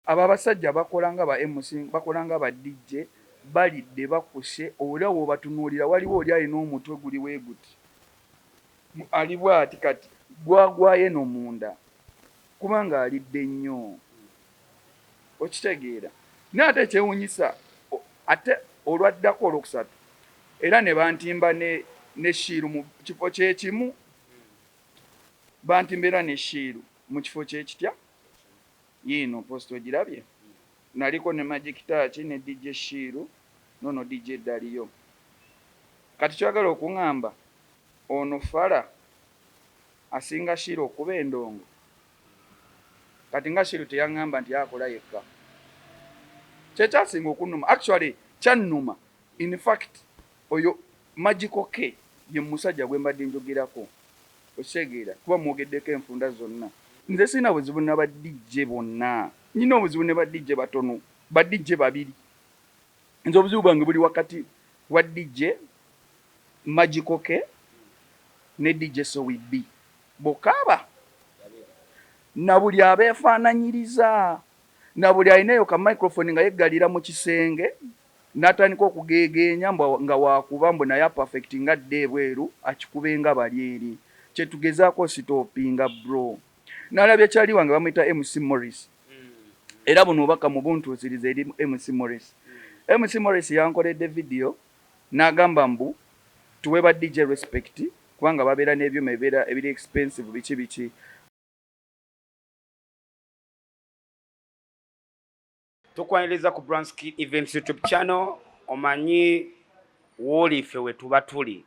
Abo abasajja bakola nga ba MC, bakola nga ba DJ, balidde bakkuse, era w'obatunuulira waliwo oli alina omutwe guli bwe guti, ali bw'ati kati gwagwayo eno munda kubanga alidde nnyo, okitegeera. Naye ate ekyewuunyisa ate olwaddako olwokusatu era ne bantimba ne Shiru mu kifo kye kimu, bantimba era ne Shiru mu kifo kye kitya. Yiino post ogirabye? Naliko ne Magic Touch ne DJ Shiru nono DJ Daliyo. Kati kyoyagala okungamba ono fala asinga Shiru okuba endongo? Kati nga Shiru teyangamba nti akola yekka. Kyekyasinga okunuma, actually kyannuma, in fact oyo Magical K ye musajja gwe mbadde njogerako. Okitegeera kuba mwogeddeko enfunda zonna. Nze sirina buzibu na ba DJ bonna. Nina obuzibu ne ba DJ batono, ba DJ babiri. Nze obuzibu bwange buli wakati wa DJ Magical K ne DJ Sowi B. Bokka aba na buli abeefaananyiriza na buli alina eyo ka microphone nga yeggalira mu kisenge n'atandika okugeegeenya mbu nga waakuba mbu naye aperfectinga adde ebweru akikube nga bali eri. Kye tugezaako sitopinga bro. Nalabye kyali wange bamuyita MC Morris. Era buno obubaka mubuntuusirize eri MC Morris. MC Morris yankoledde video n'agamba mbu tuwe ba DJ respect kubanga babeera n'ebyuma ebibeera ebiri expensive biki biki. Tukwaniriza ku Branski Events YouTube channel. Omanyi wooli ffe we tuba tuli.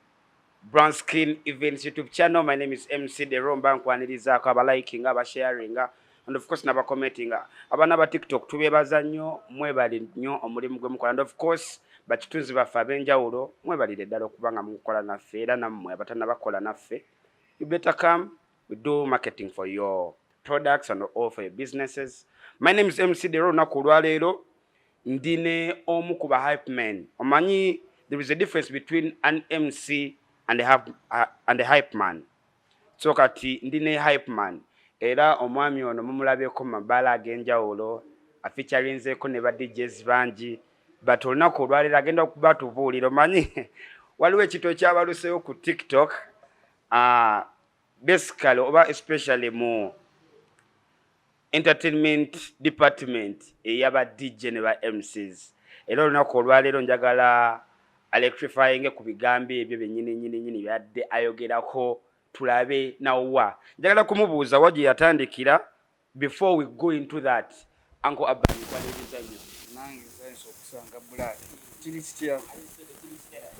Branskin Events YouTube channel. My name is MC Dero. Mba nkwanirizaako abalikinga, abasharinga and of course n'abakomentinga. Abaana ba TikTok tubeebaza nnyo, mwebale nnyo omulimu gwe mukola and of course bakitunzi baffe ab'enjawulo mwebalire ddala okuba nga mukola naffe era nammwe abatannabakola naffe. You better come, we do marketing for your products and all for your businesses. My name is MC Dero. Olunaku olwaleero ndi ne omu ku ba hype men. Omanyi there is a difference between an MC and a hype man. So kati ndi ne hype man era omwami ono mumulabyeko mu mabaala ag'enjawulo, afeaturinzeeko ne ba DJs bangi, but olunaku olwaleero agenda okuba tubuulira. Omanyi waliwo ekintu ekyabaluseewo ku TikTok, basically oba especially mu entertainment department eyaba DJ ne ba MCs, era olunaku olwaleero njagala electrifying ku bigambo ebyo byennyini nnyini nnyini byadde ayogerako, tulabe nawa. Njagala kumubuuza wa gye yatandikira. Before we go into that, Uncle Abba, nkwaniriza nnyo. Nange nsanyusa okusanga Black. Kiri kitya?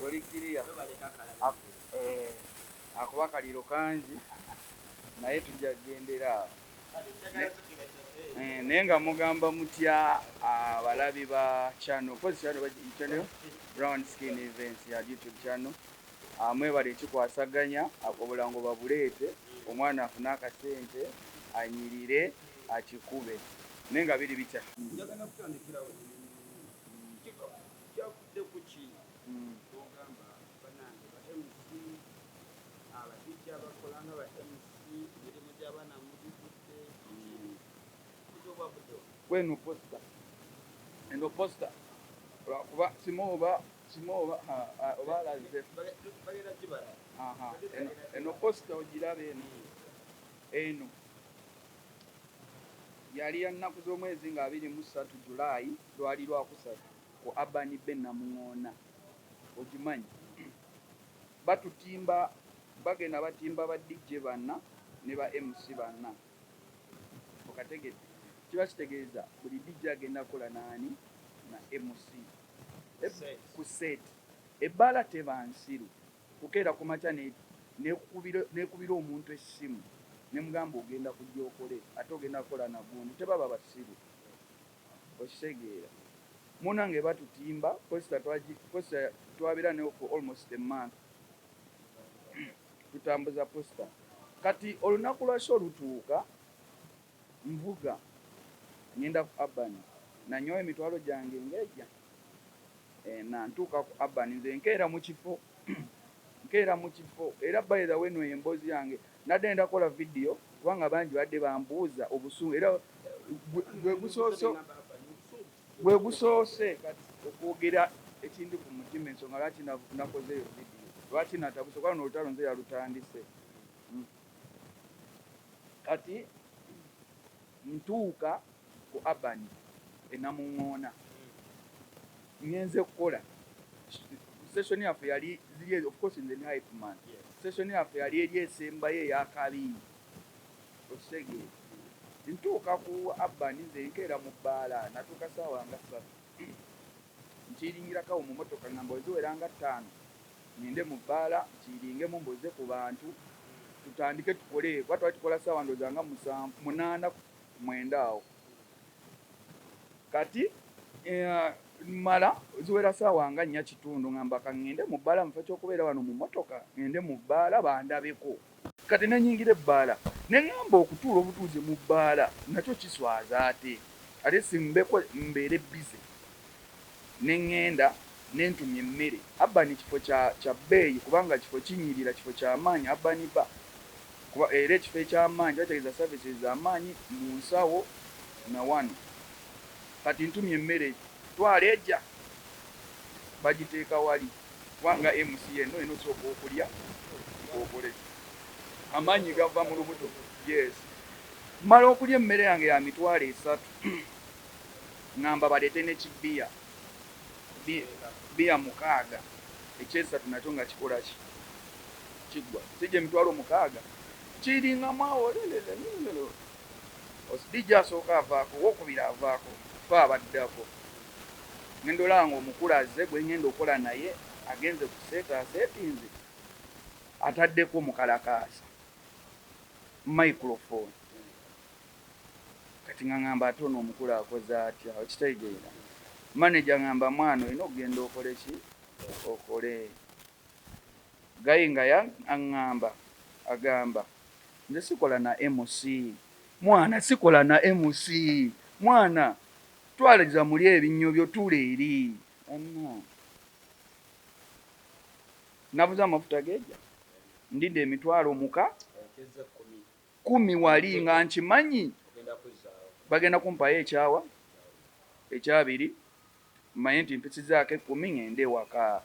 Oli kiriya? Akuba akaliro kangi naye tujja kugendera awo. Naye nga mugamba mutya abalabi ba channel? Kozi channel, channel Brown Skin Events ya YouTube channel. Mwebale ekikwasaganya obulango babuleete, omwana afune akasente anyirire akikube. Naye nga biri bitya? Njagala kutandikirawo, kyavudde ku ki ogamba banange ba MC, aba DJ abakola nga ba MC, emirimu gy'abaana mugikutte? Obwavuddewo Kweno poster, eno poster lwakuba simu oba simu oba oba alaze. Bagenda gibala. Aha, eno poster ogiraba eno, eno yali ya nnaku z'omwezi nga 23 July, lwali lwakusatu, ku Urban Bay Namuŋoona. Ogimanyi batutimba, bagenda batimba ba DJ bana ne ba MC bana. Okategedde? Kiba kitegeeza buli DJ agenda kukola naani na MC ku set. Ebbaala teba nsiru kukeera ku makya nekubira omuntu essimu nemugamba ogenda kujja okole ate ogenda kukola nagundi. Tebaba basiru, okitegeera? Munange batutimba poster, poster twabeera nayo for almost a month tutambuza poster. Kati olunaku lwa show lutuuka, nvuga ngenda ku Urban, nanyowa emitwalo gyange ng'ejja na ntuuka ku Urban. Nze nkeera mu kifo, nkeera mu kifo. Era by the way, no emboozi yange nadde ndakola video kubanga bangi badde bambuuza obusungu era Gwe gusoose kati okwogera ekindi ku mutima, ensonga lwaki nakozeeyo vidiyo, lwaki natabuse, kuba luno olutalo nze yalutandise. Kati ntuuka ku Urban e Namuŋŋoona, ngenze kukola session yaffe yali ziri, of course nze ndi hype man. Session yaffe yali eri esembayo eyakabi, okitegeera? Ntuuka ku Urban, nze nkeera mu bbaala, natuuka saawa nga 3, nkiringirakawo mu motoka, ngamba weziwera nga 5 ngende mu bbaala nkiringemu, mboze ku bantu, tutandike tukole, kuba twali tukola saawa ndowooza nga 7, 8, 9 awo. Kati mala ziwera saawa nga 4:15, ngamba kaŋŋende mu bbaala, mu kifo ky'okubeera wano mu mmotoka, ŋŋende mu bbaala bandabeko. Kati ne nnyingira ebbaala, ne ŋŋamba okutuula obutuuzi mu bbaala nakyo kiswaza, ate simbeko mbeere busy. Ne ŋŋenda ne ntumya emmere. Urban kifo kya bbeeyi, kubanga kifo kinyirira, kifo kyamaanyi, Urban Bar, kuba era ekifo ekyamaanyi kyategeeza services z'amaanyi mu nsawo na wano. Kati ntumya emmere, twala ejja bagiteeka wali, kubanga MC eno olina osooka okulya okole, amaanyi gava mu lubuto. Yes, mmala okulya emmere yange ya 30,000, ŋŋamba baleete ne kibiya, bbiya 6, ekyesatu nakyo nga kikola ki, kiggwa, sijja 60,000 kiringamu awo. DJ asooka avaako, owokubiri avaako, fe abaddako. Ngenda olaba nga omukulu azze gwe ngenda okukola naye, agenze ku set, asetinze, ataddeko mukalakaasa microphone. Kati nga ŋŋamba ate ono omukulu akoze atya? Okitegeera? Manager ŋŋamba, mwana olina okugenda okole ki, okole guy nga aŋŋamba, agamba nze sikola na MC, mwana sikola na MC, mwana twaliza muli ebinnyo byo, tuula eri. Anna nabuze amafuta geja, ndidde 60,000 wali nga nkimanyi bagenda kumpayo ekyawa ekyabiri, manye nti mpisizaako 10, ŋŋende ewaka.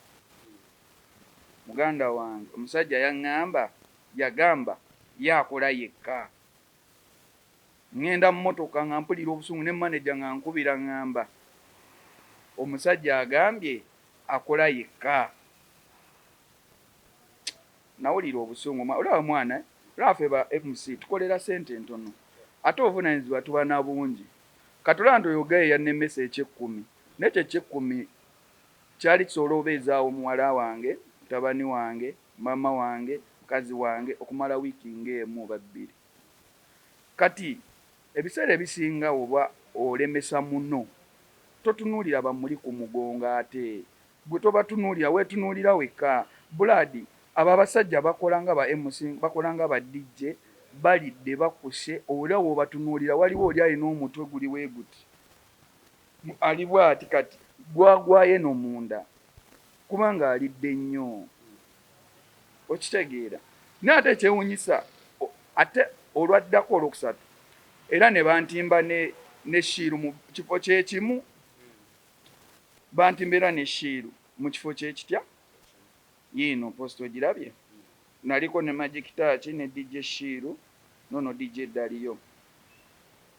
Muganda wange, omusajja yaŋŋamba, yagamba ye akola yekka. Ŋŋenda mu mmotoka nga mpulira obusungu, ne manager nga nkubira, ŋŋamba omusajja agambye akola yekka. Nawulira obusungu. Olaba mwana, olaba ffe ba MC tukolera ssente ntono, ate obuvunaanyizibwa tuba na bungi. Kati olaba nti oyo guy yannemesa ekyekumi, naye ekyo ekyekumi kyali kisobola obeezaawo muwala wange, mutabani wange, maama wange, mukazi wange okumala wiiki ng'emu oba 2. Kati ebiseera ebisinga oba olemesa muno, totunuulira bamuli ku mugongo, ate gwe tobatunuulira, weetunuulira wekka. Blood, abo abasajja bakola nga ba MC, bakola nga ba DJ, balidde bakkuse. Era w'obatunuulira waliwo oli alina omutwe guli bwe guti, ali bw'ati, kati gwagwayo eno munda kubanga alidde nnyo, okitegeera? Naye ate ekyewuunyisa, ate olwaddako olwokusatu era ne bantimba ne Shiiru mu kifo kyekimu, bantimba era ne Shiiru mu kifo kyekitya. Yiino post ogirabye, naliko ne Magic Touch ne DJ Shiiru nono DJ Daliyo.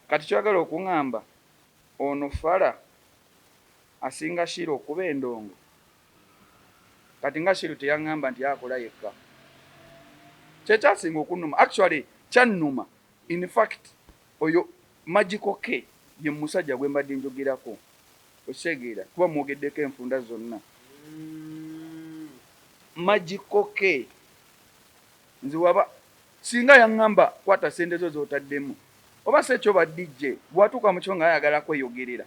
Kati kyagala okuŋŋamba ono fala asinga Shiiru okuba endongo? Kati nga Shiiru teyaŋŋamba nti akola yekka, kyekyasinga okunnuma. Actually kyannuma. In fact oyo Magical K ye musajja gwe mbadde njogerako, okitegeera? Kuba mwogeddeko enfunda zonna. Magical K, nze waba singa yaŋŋamba kwata sente zo z'otaddemu, oba si ekyo ba DJ bw'atuuka mu kifo nga ayagala kweyogerera,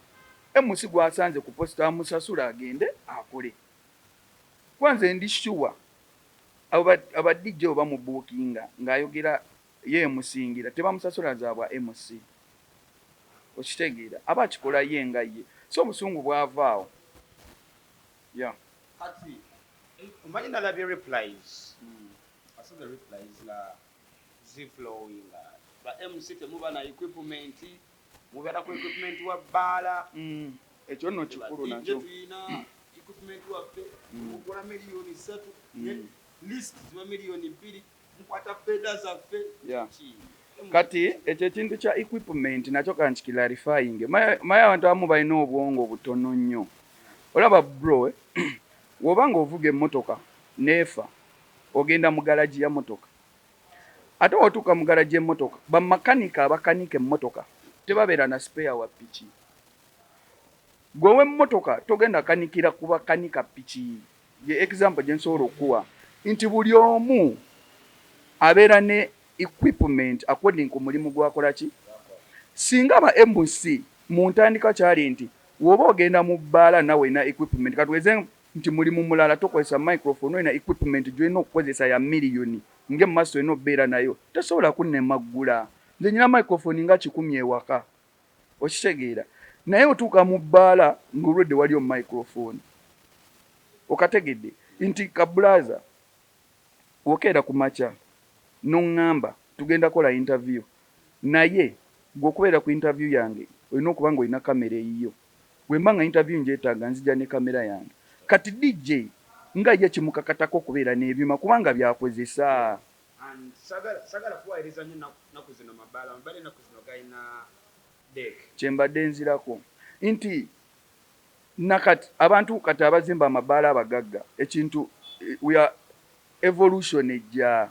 MC gwasanze ku poster amusasula agende akole, kuba nze ndi sure aba DJ oba mu bookinga ng'ayogera ye emusingira tebamusasula za bwa MC, okitegeera? Aba akikola ye nga ye, so obusungu bwavaawo ya. Kati omanyi nalabye replies. I saw the replies nga ziflowing, ba MC temuba na equipment. Mubeera ku equipment wa bbaala. Ekyo nno kikulu nakyo. Tulina equipment waffe, mugula miliyoni 3, list ziba miliyoni 2, mukwata fedha zaffe. Kati ekyo ekintu kya equipment nakyo kankiclarifying. Maye abantu abamu balina obwongo butono nnyo. Olaba bro, bw'oba ng'ovuga emmotoka neefa, ogenda mu garagi ya mmotoka. Ate wotuuka mu garagi y'emmotoka, bamakanika abakanika emmotoka tebabeera na spare wa piki. Gwe ow'emmotoka togenda kanikira ku bakanika piki. Ye example gye nsobola okuwa nti buli omu abeera ne equipment according ku mulimu gwakola ki. Singa ba MC mu ntandika kyali nti woba ogenda mu bbaala nawe olina equipment, katuweze nti mulimu mulala tokozesa microphone, olina equipment gyolina okukozesa ya miliyoni ng'emaaso olina okubeera nayo, tosobola kunnemaggula. Nze nyina microphone nga 100 ewaka, okitegeera? Naye otuuka mu bbaala ng'olwedde waliyo microphone. Okategedde nti kabulaza wokeera ku makya noŋŋamba tugenda kola interview, naye gwe okubeera ku interview yange olina okuba nga olina kamera eyiyo. Bwe mba nga interview ngyetaaga, nzija ne kamera yange. Kati DJ nga ye kimukakatako okubeera n'ebyuma kubanga byakozesa. Sagala kuwayiriza nnyo naku zino mabaala, mabaala ennaku zino galina deck. Kyembadde nzirako nti nakati abantu kati abazimba amabaala abagagga, ekintu we are evolution ejja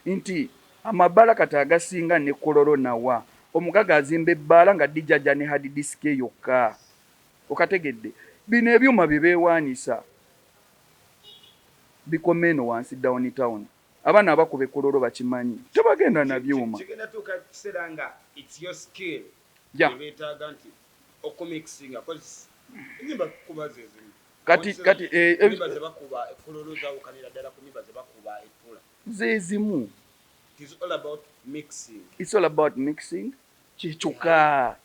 nti amabaala kati agasinga ne kololo nawa omugagga azimba ebbaala nga DJ ajja ne hard disk yokka. Okategedde? Bino ebyuma bye beewaanisa bikoma eno wansi down town. Abaana abakuba ekololo bakimanyi, tebagenda na byuma. Kigenda tuuka kiseera nga it's your skill beetaaga nti okumixinga, cause enyimba kuba zezimu. Kati Enyimba zebakuba ekololo zawukanira ddala ku nyimba zebakuba ettula. Zezimu. It is all about mixing. It's all about mixing kyekyokka.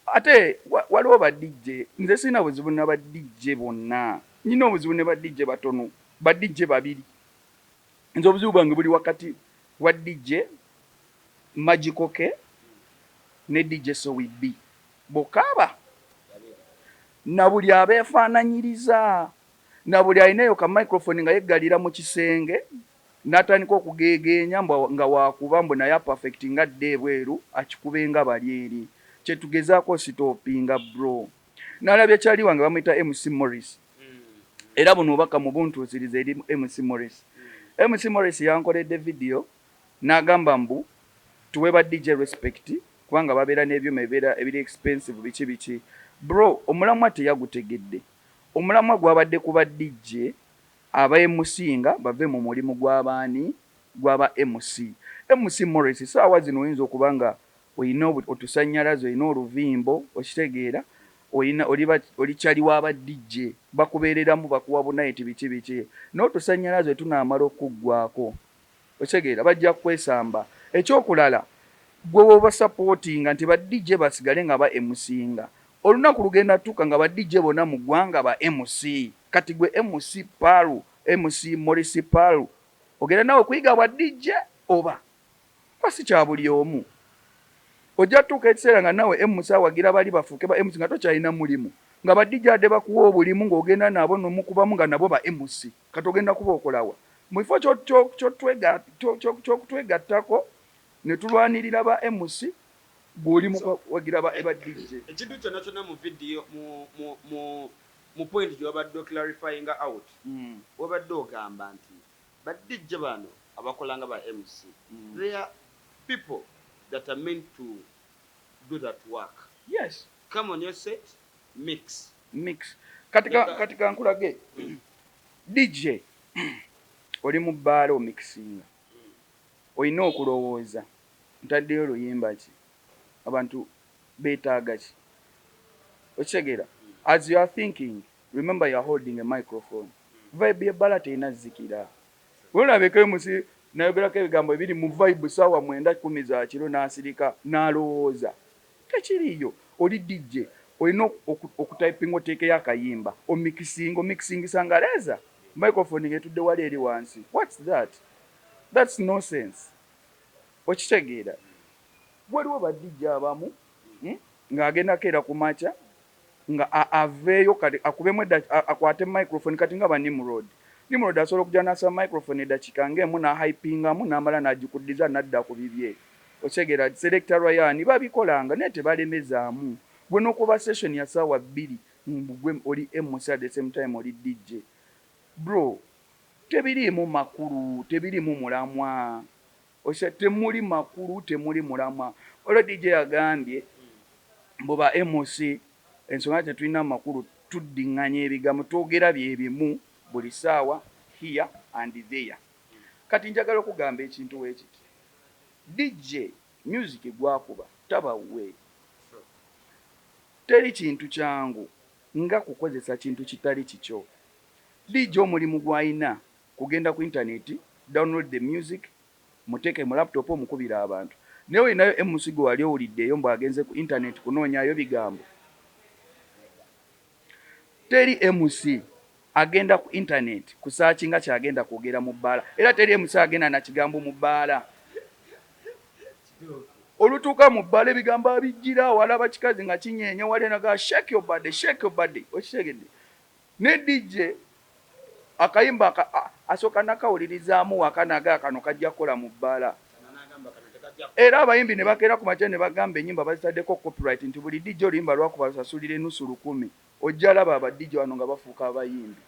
Ate waliwo ba DJ, nze sirina buzibu na ba DJ bonna, nina obuzibu ne ba DJ batono, ba DJ babiri. Nze obuzibu bwange buli wakati wa DJ Magical K ne DJ Sowi B bokkaaba na buli abeefaananyiriza na buli alinayo ka microphone nga yeggalira mu kisenge n'atandika okugeegeenya nga wakuba mbu naye perfect nga adde ebweru akikube nga bali eri. Kyetugezaako stoppinga, bro. Nalabye kyali wange bamuyita MC Morris, era buno obubaka mu buntuusiriza eri MC Morris. MC Morris yankoledde video n'agamba mbu tuwe ba DJ respect kubanga babeera n'ebyuma ebibeera ebiri expensive, biki biki. Bro, omulamwa teyagutegedde. Omulamwa gwabadde ku ba DJ abaemusinga bave mu mulimu gw'abaani, gw'aba MC. MC Morris, saawa zino oyinza okuba nga olina otusannyalazo, olina oluvimbo, okitegeera, olina oli kyali w'aba DJ, bakubeereramu, bakuwa bunaiti, biki biki, n'otusannyalazo tunaamala okuggwako, okitegeera, bajja kukwesamba. Ekyokulala, gwe wobasupportinga nti ba DJ basigale nga ba MCinga, olunaku lugenda tuuka nga ba DJ bonna mu ggwanga ba MC. Kati gwe MC Palu, MC Morris Palu, ogenda nawe okuyiga bwa DJ oba kwa si kya buli omu. Ojja tuuka ekiseera nga nawe MC awagira bali bafuuke ba MC nga tokyalina mulimu, nga ba DJ adde bakuwa obulimu ng'ogenda nabo nomukubamu nga nabo ba MC. Kati ogenda kuba okolawa mu kifo ky'okutwegattako ne tulwanirira ba MC? Gw'oli muwagira ba DJ. Ekintu kyonna kyonna mu vidiyo mu point gye wabadde oclarifyinga out, wabadde ogamba nti ba DJ bano abakola nga ba MC, they are people that are meant to do that work. Yes. Come on your set, mix. Mix. Kati kankulage, DJ oli mu bbaala omixinga, olina okulowooza ntaddeyo luyimba ki, abantu beetaaga ki, okitegeera? As you are thinking, remember you are holding a microphone. Vibe y'ebbaala terina zikira. Olabeko emusi nayogerako ebigambo ebiri mu vibe saawa 9, 10 za kiro, n'asirika n'alowooza tekiriiyo. Oli DJ, olina okutypinga, oteekeyo akayimba, omixinga, omixingisa nga leeza microphone ng'etudde wali eri wansi. What's that? That's nonsense, okitegeera? Waliwo ba DJ abamu Ng'agenda keera ku makya nga aveeyo kati akubemu akwate microphone. Kati nga ba Nimrod, Nimrod asobola okujja n'asaba microphone eddakiika ng'emu, n'ahypingamu, n'amala n'agikuddiza, n'adda ku bibye. Otegeera? Selector Ryan babikolanga, naye tebalemezaamu. Gwe n'okuba session ya ssaawa 2, gwe oli MC, at the same time oli DJ. Bro, tebiriimu makulu, tebiriimu mulamwa. Temuli makulu, temuli mulamwa. Olwo DJ agambye mbu ba MC ensonga tetulina makulu, tuddiŋŋanya ebigambo, twogera bye bimu buli ssaawa, here and there. Kati njagala okugamba ekintu weekiti: DJ music gwakuba tabawe. Teri kintu kyangu nga kukozesa kintu kitali kikyo. DJ omulimu gw'alina kugenda ku internet, download the music, muteeke mu laptop, omukubira abantu. Naye olinayo MC gwe wali owuliddeeyo mbu agenze ku internet kunoonyayo bigambo? Teri MC agenda ku internet kusearchinga kyagenda kwogera mu bbaala, era teri MC agenda na kigambo mu bbaala. Olutuuka mu bbaala, ebigambo abijjira walaba kikazi nga kinyeenya wali naga, "Shake your body, shake your body." Okitegedde? Ne DJ akayimba asooka nakawulirizaamu waka, naga kano kajja kukola mu bbaala. Era abayimbi ne bakeera ku makya ne bagamba ennyimba bazitaddeko copyright, nti buli DJ oluyimba lwakuba lusasulira enusu 1000. Ojja laba aba DJ wano nga bafuuka abayimbi,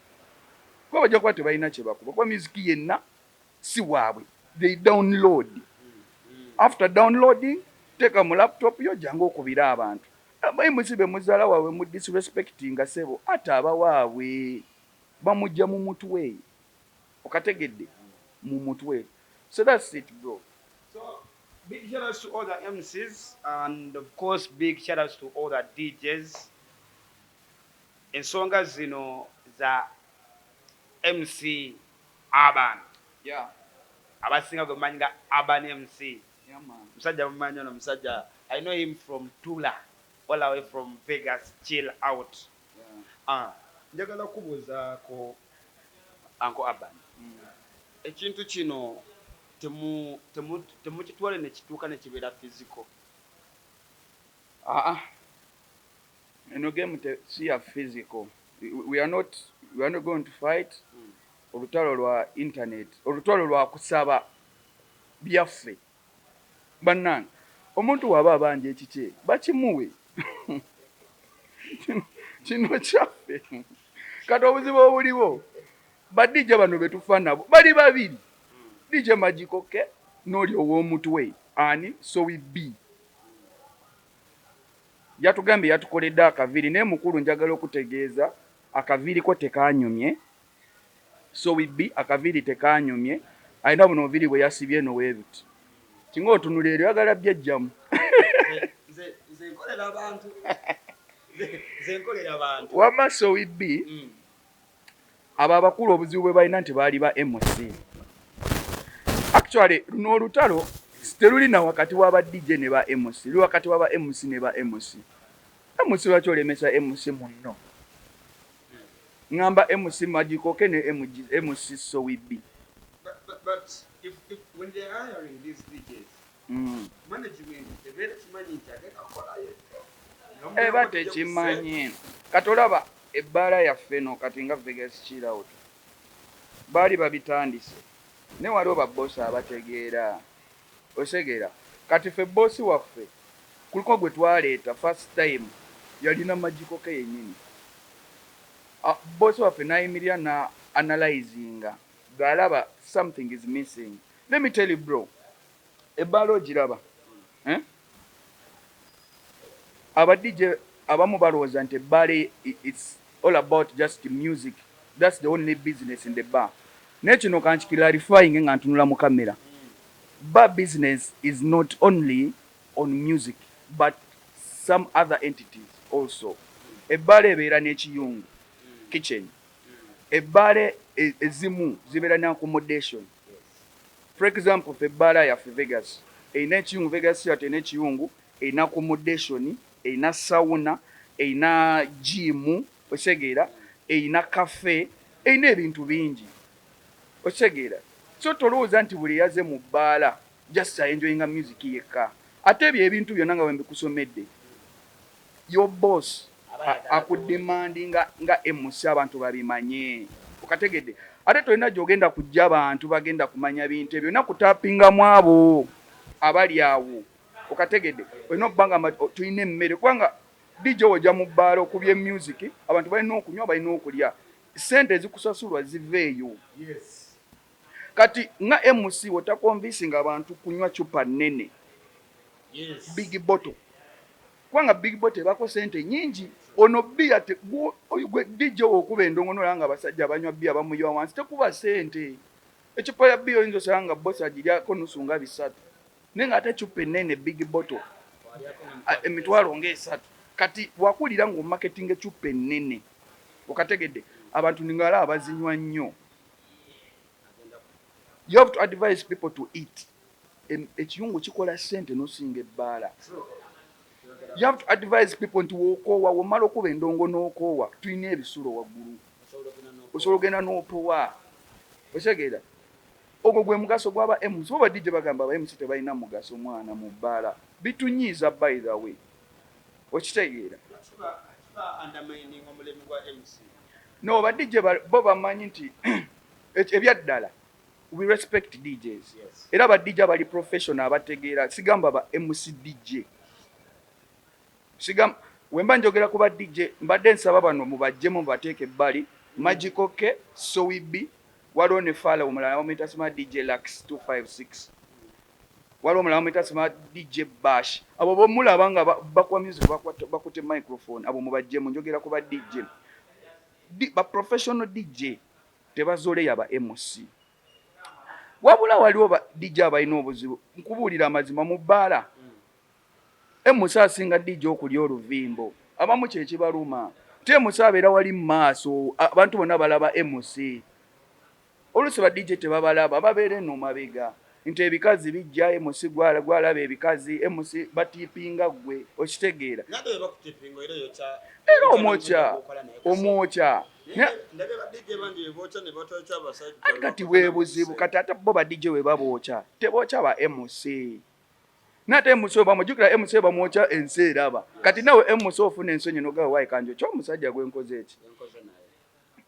kuba bajja kuba tebalina kye bakuba, kuba music yenna si waabwe. They download. After downloading, teeka mu laptop yo, jangu okubira abantu. Abayimusi be muzaala waabwe mu disrespectinga sebo, ate abawaabwe bamujja mu mutwe. Okategedde? Mu mutwe. So that's it, bro. So big shout outs to all the MCs and of course big shout outs to all the DJs. Ensonga zino za MC Urban. Abasinga gwe mumanyi nga Urban MC. Yeah, man. Musajja mumanyi ono musajja. I know him from Tula, all the way from Vegas, chill out. Ah, njagala kubuuzaako, Uncle Urban. Ekintu kino temukitwale nekituuka nekibeera physical? Ah, ah. Eno game si ya physical. We are not going to fight. Olutalo lwa internet, olutalo lwa kusaba byaffe. Bannange, omuntu waba abanja ekikye bakimuwe. Kino kyaffe. Kati obuzibu obuliwo, ba DJ bano betufa nabo bali babiri, DJ Magical K n'oli ow'omutwe ani, Sowi B. Yatugambye yatukoledde akaviiri, naye mukulu, njagala okutegeeza akaviiri ko tekanyumye. Sowi B akaviiri tekanyumye. Alina buno obuviiri bwe yasibye eno weebuti, kinga otunula eri oyagala byejjamu. Nze nkolera abantu. Nze nkolera abantu. Wamma Sowi B, abo abakulu obuzibu bwe balina nti baali ba MC. Actually, luno olutalo terulina wakati w'aba DJ ne ba MC, luli wakati w'aba MC ne ba MC. MC, lwaki olemesa MC munno? Ŋŋamba MC Magical K ne MC Sowi B. But if when they're hiring these DJs, management ebeera kimanyi nti agenda kukolayo. Eba tekimanyi. Kati olaba ebbaala yaffe eno kati nga Vegas Chill Out, baali babitandise, naye waliwo babosi abategeera. Osegeera? Kati ffe bosi waffe kuliko gwe twaleeta first time, yalina Magical K yennyini. Bosi waffe n'ayimirira na analyzinga ng'alaba something is missing. Let me tell you, bro, ebbaala ogiraba, eh? Aba DJ abamu balowooza nti ebbaala it's all about just music, that's the only business in the bar. Naye kino kankiclarifying nga ntunula mu kamera: bar business is not only on music but some other entities also. Ebbaala ebeera n'ekiyungu, kitchen. Ebbaala ezimu zibeera ne accommodation. For example, fe ebbaala yaffe Vegas erina ekiyungu, Vegas yaffe erina ekiyungu, erina accommodation, erina sauna, erina gym, okitegeera, erina cafe, erina ebintu bingi, okitegeera? So tolowooza nti buli yaze mu bbaala just aenjoyinga music yekka. Ate ebyo ebintu byonna nga bwe mbikusomedde Your boss akudemandinga nga MC, abantu babimanye, okategedde? Ate tolina gyogenda kujja bantu bagenda kumanya bintu ebyo, olina kutapingamu abo abali awo, okategedde? Olina okuba nga tulina emmere, kubanga DJ ojja mu bbaala okubya music, abantu balina okunywa, balina okulya, sente ezikusasulwa ziva eyo. Kati nga MC otaconvincinga abantu kunywa cupa nnene, big bottle, kubanga big bottle ebako sente nyingi. Ono bbiya, gwe DJ okuba endongo nolaba nga abasajja banywa bbiya bamuyiwa wansi, tekuba sente. Ecupa ya bbiya oyinza osanga nga bosi agiryako nusu nga bisatu, naye nga ate ecupa ennene, big bottle, emitwalo nga 3. Kati wakulira ng'omarketinga ecupa ennene, okategedde? Abantu ningala abazinywa nnyo. You have to advise people to eat. Ekiyungu kikola sente nosinga ebbaala. You have to advise people nti wokoowa, womala okuba endongo n'okoowa, tulina ebisulo waggulu, osobola ogenda n'opowa, okitegeera? Ogwo gwe mugaso gwaba MC. Oba DJ bagamba aba MC tebalina mugaso mwana mu bbaala, bitunyiiza, by the way, okitegeera? No, ba DJ bo bamanyi nti ebyaddala we respect DJs. Era ba DJ abali professional, abategeera, sigamba ba MC DJ, sigamba, wemba njogera ku ba DJ, mbadde nsaba bano mubajjemu, mubateeke ebbali: Magical K, Sowibi, waliwo ne fala omulala bamuyita sima DJ Lax 256, waliwo omulala bamuyita sima DJ Bash. Abo bomulaba nga bakuba music, bakutte microphone, abo mubajjemu. Njogera ku ba DJ, ba professional DJ tebazoleya ba MC. Wabula waliwo ba DJ abalina obuzibu. Nkubuulira amazima, mu bbaala MC asinga DJ okulya oluvimbo. Abamu kyekibaluma nti MC abeera wali mu maaso, abantu bonna balaba MC. Oluusi ba DJ tebabalaba, babeera eno mabega, nti ebikazi bijja, MC gwalaba ebikazi, MC batipinga ggwe, okitegeera? Era omwokya, omwokya. Kati bwe buzibu. Kati ate bo ba DJ we babookya, tebookya ba MC. Nate MC bamujjukira, MC bamwokya ensi eraba. Kati nawe MC ofuna ensonyi nogawe wayi kanjo kyomusajja gwenkoze eki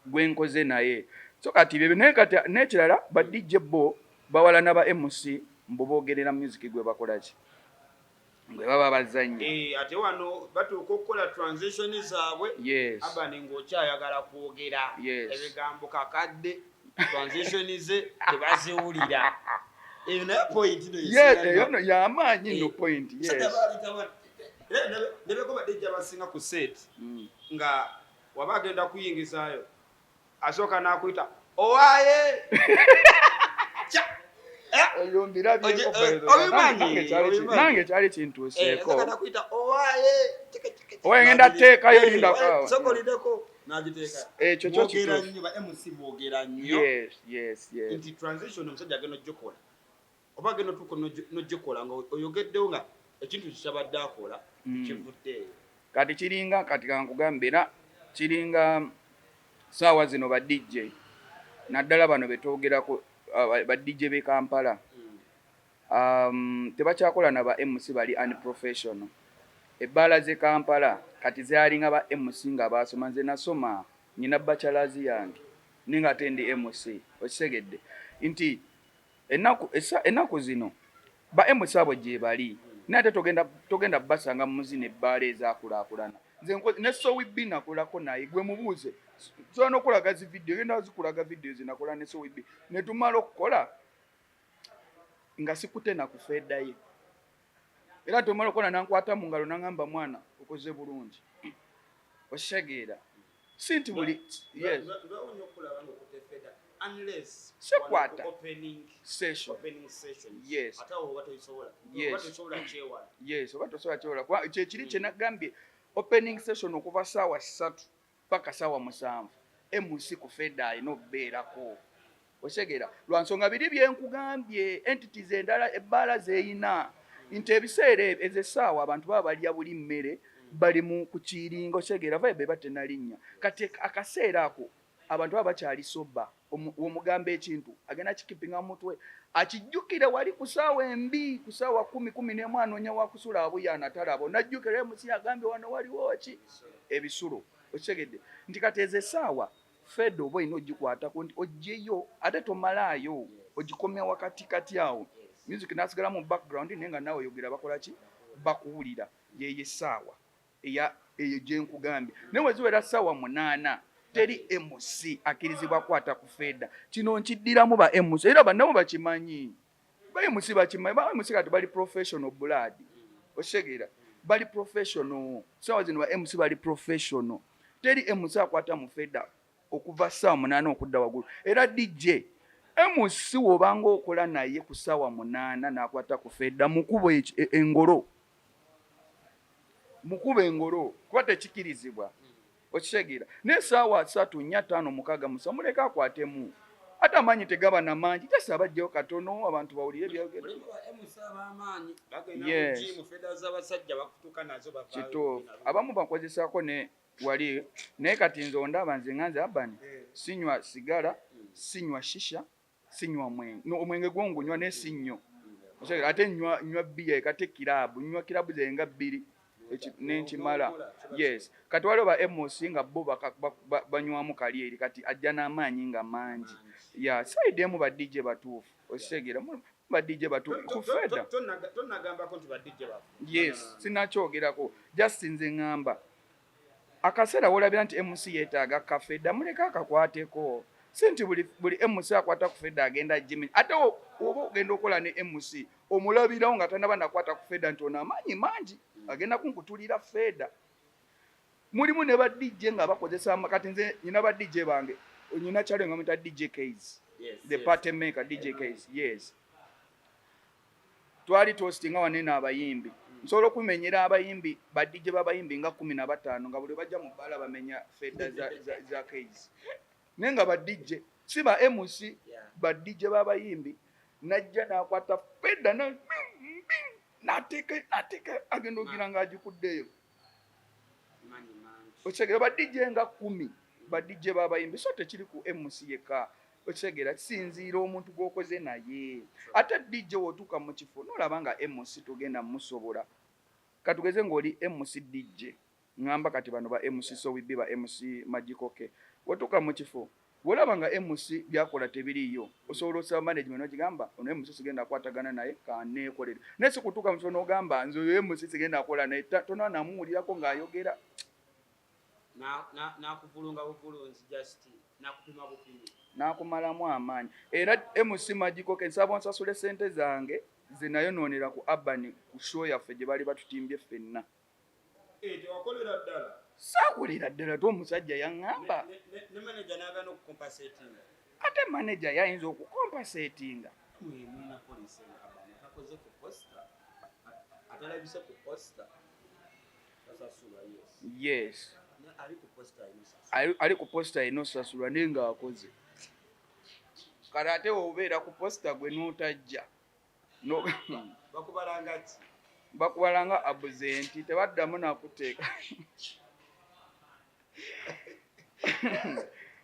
gwenkoze naye. So kati byebyo. Naye kati n'ekirala, ba DJ bo bawalana ba MC mbu boogerera music gwe bakolaki, gwe baba bazannya. Eh, ate wano batuuka okukola transition zaabwe, abani ng'okyayagala kwogera ebigambo kakadde, transition ze tebaziwulira. Eyo naye point no. Eyo no yamaanyi no point, yes. Ndabeko ba DJ abasinga ku set nga waba agenda kuyingizaayo, asooka n'akuyita owaaye. Oyo mbirabyeko, nange kyali kintuuseeko. Owaye ngenda teekayo, lindako. Ekyo kyo kituufu. Boogera nnyo nti transition omusajja agenda ogikola, oba agenda otuuka n'ogikola nga oyogeddewo nga ekintu kikyabadde akola kivuddeeyo. Kati kiringa, kati kankugambe, era kiringa saawa zino ba DJ, naddala bano betwogerako, ba DJ b'e Kampala, tebakyakola na ba MC bali unprofessional. Ebbaala z'e Kampala kati zalinga ba MC nga baasoma. Nze nasoma, nyina bachelors yange, naye nga ate ndi MC, okitegedde? Nti ennaku zino ba MC abo gye bali, naye ate togenda basanga mu zino ebbaala ezaakulaakulana. Nze ne Sowi B nakolako naye, gwe mubuuze, sobola n'okulaga zi video, genda zikulaga video zenakola ne Sowi B, ne tumala okukola nga sikute na kufeedaye. Era tumala okukola nankwata mu ngalo nangamba, "Mwana, okoze bulungi," okitegeera? Si nti buli, yes. Sikwata session. Yes, oba tosobola kyewala, kuba kyekiri kyenagambye, opening session okuva saawa 3 paka saawa 7, MC ku fader alina okubeerako, okitegeera? Lwa nsonga biri byenkugambye, entities endala ebbaala zeeyina nti ebiseera ebyo, ezo essaawa abantu baba balya buli mmere, bali mu kukiiringa, okitegeera? Vibe eba tenalinnya. Kati akaseera ako abantu baba bakyali sober. Omugamba ekintu agenda kikipinga mutwe, akijjukire wali ku ssaawa embi, ku ssaawa 10, 11, anoonya wakusula abuyaana talaba, onajjukira MC agambye wano waliwo ki, ebisulo. Okitegedde nti kati ezo essaawa fader oba olina ogikwatako nti ogyeyo, ate tomalaayo, ogikomya wakati kati awo, music nasigala mu background, naye nga naawe oyogera bakola ki, bakuwulira. Yeyo essaawa eya eyo gyenkugambye. Naye weziwera ssaawa 8, teri MC akkirizibwa kwata ku fader. Kino nkiddiramu ba MC, era bannabo bakimanyi, ba MC bakimanyi. Ba MC kati bali professional blood, okitegeera? Bali professional. Saawa zino ba MC bali professional. Teri MC akwata mu fader okuva ssaawa 8 okudda waggulu. Era DJ, MC wobanga okola naye ku ssaawa 8 n'akwata ku fader, mukuba engolo, mukuba engolo, kuba tekikirizibwa, okitegeera? Naye saawa 3, 4, 5, 6, 7, muleke akwatemu, ate amaanyi tegaba namangi, just abajjayo katono abantu bawulire byogera. Yes. Kituufu, abamu bakozesaako ne wali, naye kati nze ondaba nze nga nze Abani, sinywa sigala, sinywa shisha, sinywa mwenge. No, omwenge gwongunywa naye si nnyo. Okitegeera? Ate nywa bbiya, kate kiraabu, nywa kiraabu zange nga bbiri nenkimala. Yes, kati waliwo ba MC nga bo banywamu kali eri, kati ajja n'amaanyi nga mangi. Ya side emu ba DJ batuufu, okitegeera? Ba DJ batuufu ku fader. Tonagambako nti ba DJ bafu. Yes, sinakyogerako, just nze ŋŋamba akaseera wolabira nti MC yeetaaga ka fader, muleke akakwateko. Si nti buli MC akwata ku fader agenda gimi. Ate oba ogenda okola ne MC, omulabirawo nga tanaba nakwata ku fader nti ono amaanyi mangi, agenda kunkutulira fader. Mulimu ne ba DJ nga bakozesa kati nze nyina ba DJ bange, nyina kyalo nga muyita DJ Kays, the party maker, DJ Kays. Yes, twali toastinga wanene abayimbi. Nsobola okumenyera abayimbi, ba DJ b'abayimbi nga 15, nga buli bajja mu bbaala bamenya fader za Kays, naye nga ba DJ si ba MC. Ba DJ b'abayimbi najja n'akwata fader n'ateeka n'ateeka, agenda ogira ng'agikuddeyo. Maanyi mangi. Okitegeera? Ba DJ nga 10, ba DJ b'abayimbi. So tekiri ku MC yekka, okitegeera? Kisinziira omuntu gw'okoze naye. Ate DJ w'otuuka mu kifo n'olaba nga MC togenda musobola, katugeze ng'oli MC DJ, ŋŋamba kati bano ba MC Sowibi, ba MC Magical K, watuuka mu kifo bw'olaba nga MC byakola tebiriiyo, osobola osaba management n'ogigamba, "Ono MC sigenda kukwatagana naye, kaneekolere." Naye si kutuuka mu kifo n'ogamba, "Nze oyo MC sigenda kukola naye," tonaba namuwulirako ng'ayogera. Nakuvulunga buvulunzi, just nakupima bupimi. N'akumalamu amaanyi. Era MC Magical K, nsaba onsasule sente zange ze nayonoonera ku Urban, ku show yaffe gye baali batutimbye ffenna. Eh, tewakolera ddala? Saakolera ddala te, omusajja yaŋŋamba. Ne manager n'agaana okucompensatinga? Ate manager yayinza okucompensatinga? Mulina policy nga abantu takoze ku poster, atalabise ku poster tasasulwa, yes? Yes. Ali ku poster alina osasulwa. Ali ku poster alina osasulwa, naye ng'akoze. Kale ate obeera ku poster gwe n'otajja. Bakubalanga ki? Bakubalanga absent, tebaddamu nakuteeka.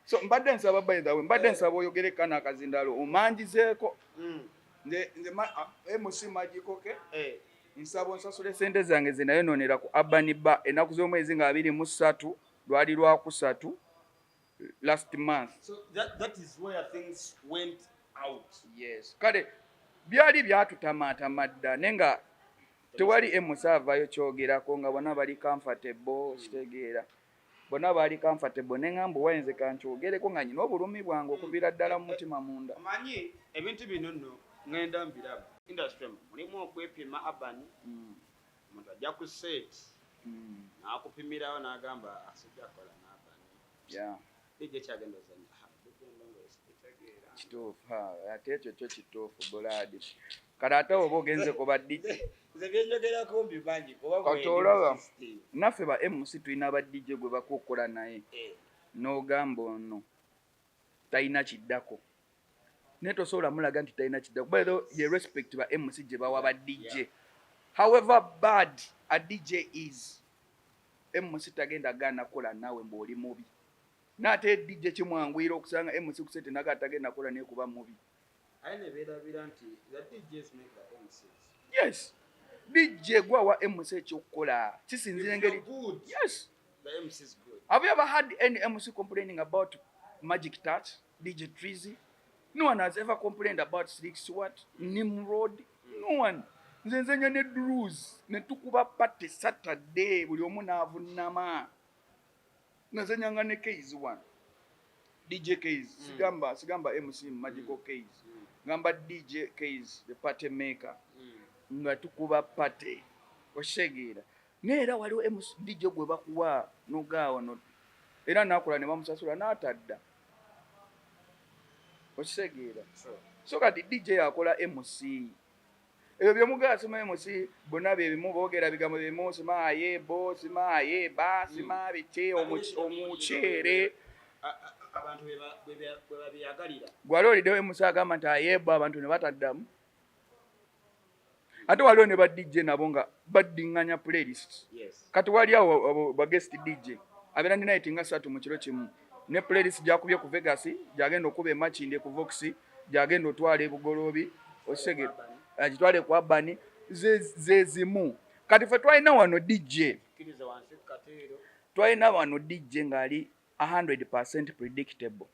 So mbadde nsaba, by the way, mbadde nsaba oyogere kano akazindalo omanjizeeko. Nze MC Magical K, nsaba onsasule sente zange ze nayonoonera ku Urban Bar ennaku z'omwezi nga 23, lwali lwakusatu, last month. So that is where things went out. Yes, kale byali byatutamaatama dda, naye nga tewali MC avaayo kyogerako, nga bonna bali comfortable, kitegeera? Bonna baali comfortable, ne ŋŋamba owayinze kankyogereko nga nyina obulumi bwange okuviira ddala mu mutima munda. Omanyi ebintu bino nno ŋŋenda mbiraba industry mulimu okwepima, Urban. Omuntu ajja ku set n'akupimirawo n'agamba asijja kukola n'Urban. DJ kyagenda ozanya, DJ ndongo esitegeera. Kituufu, ate ekyo kyo kituufu bulaadi. Kale ate oba ogenze ku ba DJ, Nze byenjogerako mbimanyi kuba Kati bwendi mu olaba, system. Naffe ba MC tulina ba DJ gwe bakukola naye n'ogamba ono talina kiddako, naye tosobola mulaga nti talina kiddako. By the way, ye respect ba MC gye bawa ba DJ. However bad a DJ is, MC tagenda gaana kukola naawe mbw'oli mubi. N'ate DJ kimwanguyira okusanga MC ku set naga atagenda kola naye kuba mubi. Aye ne beerabira nti the DJs make the MCs. Yes, DJ gwawa MC ekyokukola kisinzira engeri. Yes. The MC is good. Have you ever had any MC complaining about Magic Touch, DJ Trizy? No one has ever complained about Slick Stewart, Nimrod. No one. Nze nzenya ne Drews ne tukuba party Saturday buli omu n'avunnama. Nazenyanga ne Keys one. DJ Keys. Sigamba MC Magical Keys. Ngamba DJ Keys, the party maker. Nga tukuba party. Oshegeera. Naye era waliwo MC DJ gwe bakuwa n'ogaawa no era n'akola ne bamusasula n'atadda. Okitegeera? So kati DJ akola MC. Ebyo byemugala sima MC bonna bye bimu, boogera bigambo bimu, sima aye bo, sima aye ba, sima biki, omuceere. Abantu bwe babyagalira. Gwali oliddewo MC agamba nti aye bo abantu ne bataddamu. Ate waliwo ne ba DJ nabo nga baddiŋŋanya playlist. Kati wali awo abo ba guest DJ abeera ne night nga 3 mu kiro kimu ne playlist gyakubye ku Vegas, gyagenda okuba e Makindye ku Vox, gyagenda otwala e Bugoloobi, osege agitwale ku Urban, ze zimu. Kati ffe twalina wano DJ, Kkiriza wansi ku kateero. Twalina wano DJ ng'ali 100% predictable,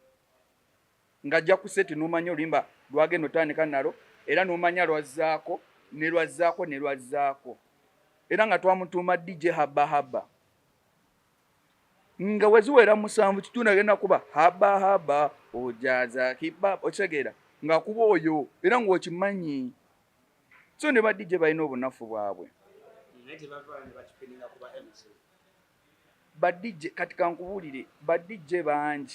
ng'ajja ku set n'omanya oluyimba lwagenda otandika nalo, era n'omanya lwazzaako ne lwazzaako ne lwazzaako, era nga twamutuuma DJ Haba Haba, nga weziwera 7 kitundu agenda kuba haba haba ojaza kiba, okitegeera, ng'akuba oyo era ng'okimanyi. So ne ba DJ balina obunafu bwabwe. Naye tebavaayo ne bakipininga ku ba MC. Ba DJ, kati kankubuulire, ba DJ bangi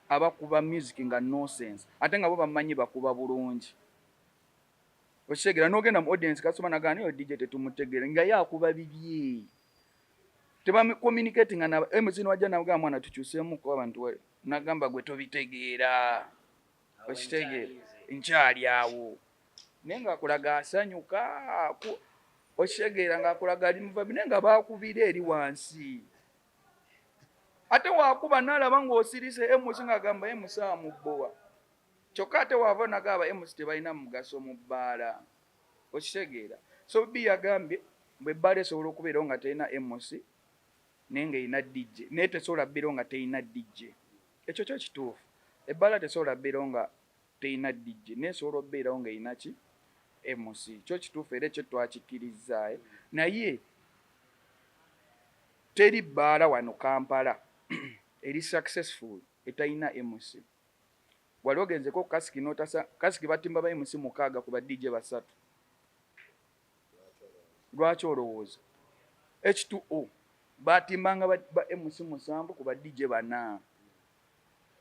abakuba music nga nonsense, ate nga bo bamanyi bakuba bulungi, okitegeera, n'ogenda mu audience kasoma nagamba naye DJ tetumutegeera, nga ye akuba bibye, tebacommunicatinga na MC. Niwajja nagamba mwana tukyuseemuko abantu wali, nagamba gwe tobitegeera, okitegeera, nkyali awo, naye ng'akulaga asanyuka, okitegeera, ng'akulaga ali muvabi, naye nga baakubira eri wansi. Ate waakuba n'alaba ng'osirise MC ng'agamba MC amubbowa, kyokka ate waava nagamba MC tebalina mugaso mu bbaala, okitegeera. So B yagambye bwe ebbaala esobola okubeerawo nga terina MC naye ng'erina DJ, naye tesobola bbeerawo nga terina DJ. Ekyo kyo kituufu, ebbaala tesobola bbeerawo nga terina DJ, naye esobola okubeerawo ng'erina ki? MC. Kyo kituufu, era ekyo twakikkirizaayo, naye teri bbaala wano Kampala eri successful etalina MC. Wali ogenzeko Kasiki notasa Kasiki batimba ba MC 6 ku ba DJ 3. Lwaki olowooza? H2O batimbanga ba MC 7 ku ba DJ 4.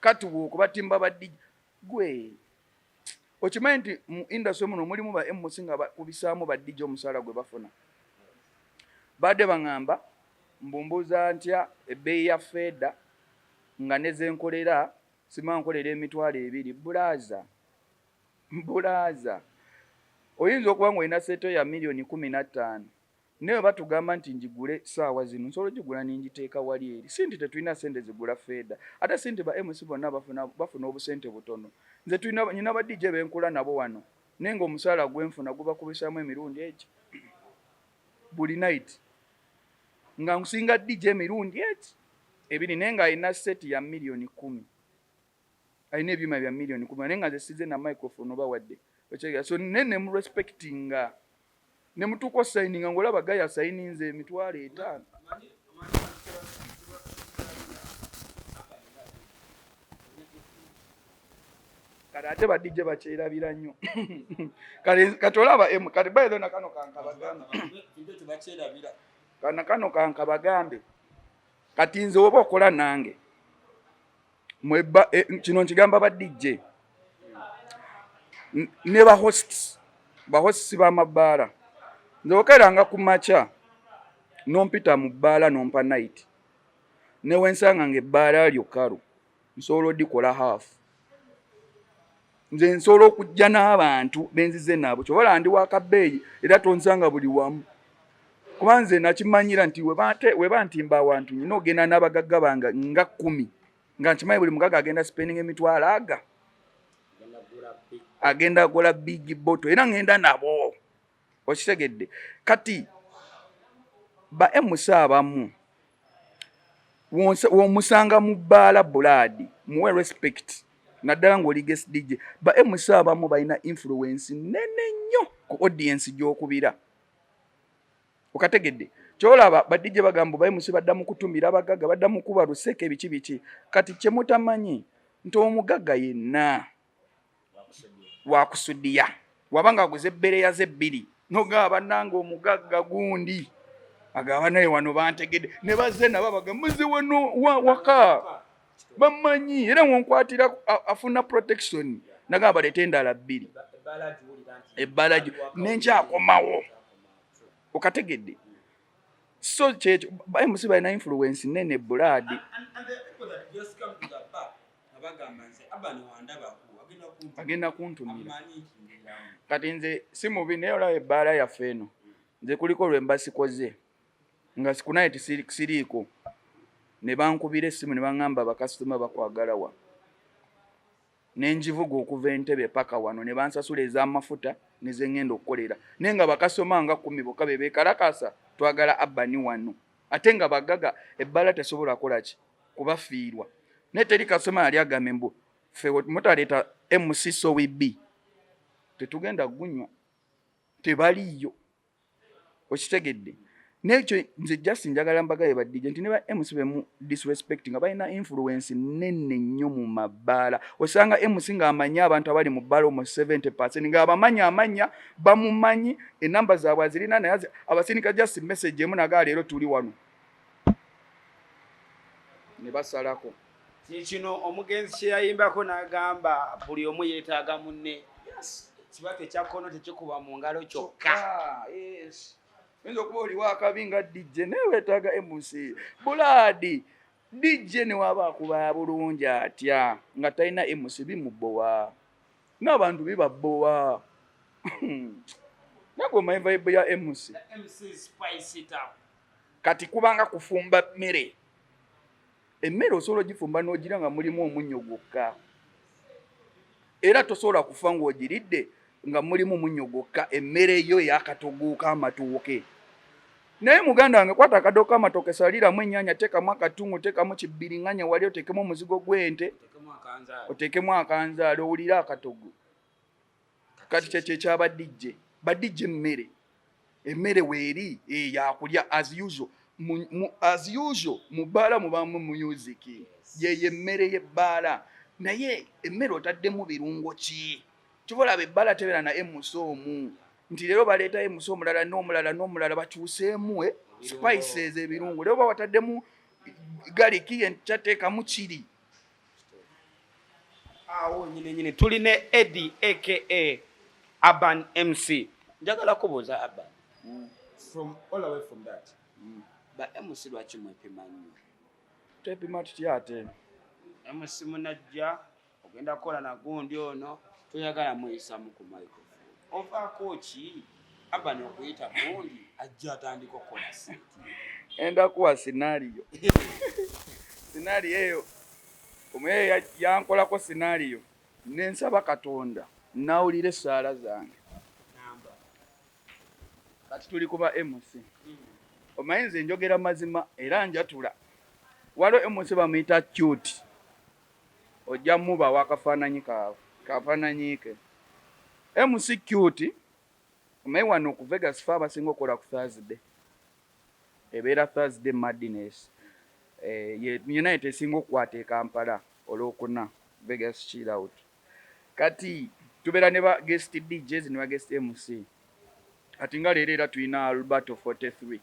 Kati wo batimba ba DJ, gwe okimanyi nti mu industry muno mulimu ba MC nga bakubisaamu ba DJ omusaala gwe bafuna. Badde baŋŋamba mbumbuuza ntya ebbeeyi ya fader nga ne zenkolera sima nkolera 20,000. Bulaaza, bulaaza, oyinza okuba ng'olina set ya miliyoni 15, naye batugamba nti njigule saawa zino, nsobola ogigula nengiteeka wali eri. Si nti tetulina sente zigula fader, ate si nti ba MC bonna bafuna obusente butono. Nze tulina nyina ba DJ benkula nabo wano, naye ng'omusaala gwenfuna gubakubisaamu emirundi egi buli night, nga nkusinga DJ emirundi egi ebiri, naye ng'alina set ya miliyoni 10, alina ebyuma bya miliyoni 10, naye nga nze size na microphone oba wadde, okitegeera. So naye nemurespectinga nemutuuka osayininga ng'olaba gaya asayininze 50,000. Kale ate ba DJ bakyerabira nnyo. Kale kati olaba kati by na kano kankabagambe, kana kano kankabagambe, kati nze oba okola nange mweba kino nkigamba ba DJ ne ba hosts, ba hosts b'amabbaala. Nze okeeranga ku makya nompita mu bbaala nompa night, newensanga nga ebbaala lyo kalu nsobola odikola half. Nze nsobola okujja n'abantu benzize nabo, kyobola ndi wakabeeyi era tonsanga buli wamu, kuba nze nakimanyira nti weba ntimba awantu nyina ogenda n'abagagga bange nga 10. Nga nkimanyi buli mugaga agenda spending emitwalo aga agenda gola big bottle, era ngenda nabo. Okitegedde? Kati ba MC abamu womusanga mu bbaala, blood, muwe respect, naddala ng'oli guest DJ. Ba MC abamu balina influence nene nnyo ku audience gy'okubira. Okategedde? Kyolaba ba DJ bagamba ba MC badda mu kutumira abagagga, badda mu kuba luseke, biki biki. Kati kyemutamanyi nti omugagga yenna wakusudiya wabanga aguze ebbereya ze bbiri, nogaba bannanga omugagga gundi agaba naye wano bantegedde ne bazze nabo baga muze wano waka bamanyi, era wonkwatira afuna protection, nagamba baleete endala bbiri, ebbala nenkyakomawo. Okategedde? So kyekyo, MC balina influence nene, blood. Agenda kuntumira. Kati nze si mubi, naye olaba ebbaala yaffe eno, nze kuliko lwe mba sikoze nga sikunaye siriiko, ne bankubira essimu ne baŋŋamba bakasitoma bakwagala wa, nenjivuga okuva Entebe paka wano, ne bansasula ez'amafuta nezeŋŋenda okukolera, naye nga bakasoma nga 10 bokka be beekalakasa twagala Abani wano, ate nga bagaga, ebbaala tesobola kukola ki kubafiirwa. Naye teri kasoma yali agambe mbu ffe mutaleeta MC Sowi B tetugenda gunywa, tebaliiyo. Okitegedde? Nekyo nze just njagala mbagaye ba DJ nti ne ba MC bemu disrespect nga balina influence nene nnyo mu mabbaala. Osanga MC ng'amanyi abantu abali mu bbaala omu 70%, ng'abamanyi amanya, bamumanyi, enamba zaabwe azirina, naye abasindika just message emu naga leero tuli wano, ne basalako. Kino omugenzi kye yayimbako n'agamba buli omu yeetaaga munne, kibatu ekya kkono tekikuba mu ngalo kyokka. Oyinza okuba oliwo akabi nga DJ, naye weetaaga MC, blood. DJ ne waba akuba bulungi atya nga talina MC, bimubowa n'abantu bibabowa. Nagwe omanyi vibe ya MC. Kati kubanga kufumba mmere, emmere osobola ogifumba n'ogira nga mulimu omunnyo gwokka, era tosobola kufa ng'ogiridde nga mulimu munnyo gwokka, emmere yo eyakatogo k'amatooke. Naye muganda wange, kwata akadooka k'amatooke, saliramu ennyaanya, teekamu akatungu, teekamu kibbiriŋŋanya wali, oteekemu omuzigo gw'ente, oteekemu akanzaala, owulire akatogo. Kati kyekyo ekyaba DJ. Ba DJ emmere, emmere weeri yakulya as usual. As usual mu bbaala mubaamu music, yeyo emmere y'ebbaala, naye emmere otaddemu birungo ki? Kyova olaba ebbaala tebeera na MC omu, nti leero baleeta MC omulala n'omulala n'omulala, bakyuseemu spices, ebirungo. Leero bawataddemu garlic, enkyateekamu kiri. Awo nyine nyine tuli ne Eddie aka Urban MC. Njagala kubuuza Urban, from all away from that, ba MC lwaki mwepima nnyo? Twepima tutya ate? MC munajja ogenda kukola na gundi ono, toyagala muyisamu ku microphone, ovaako ki Urban okuyita gundi ajja atandika okukola set? Enda kuwa scenario. Scenario eyo omuye yankolako scenario, nensaba Katonda nawulira essaala zange. Kati tuli kuba MC, omanyi nze njogera mazima era njatula. Waliwo MC bamuyita Cute, ojja mubawa akafaananyi kaabwe, kafaananyi ke MC Cute. Omanyi wano ku Vegas fe abasinga okukola ku Thursday, ebeera Thursday Madness, yonna yetesinga okukwata e Kampala olwokuna, Vegas Chill Out. Kati tubeera ne ba guest DJs ne ba guest MC. Kati nga leero era tulina Alberto 43,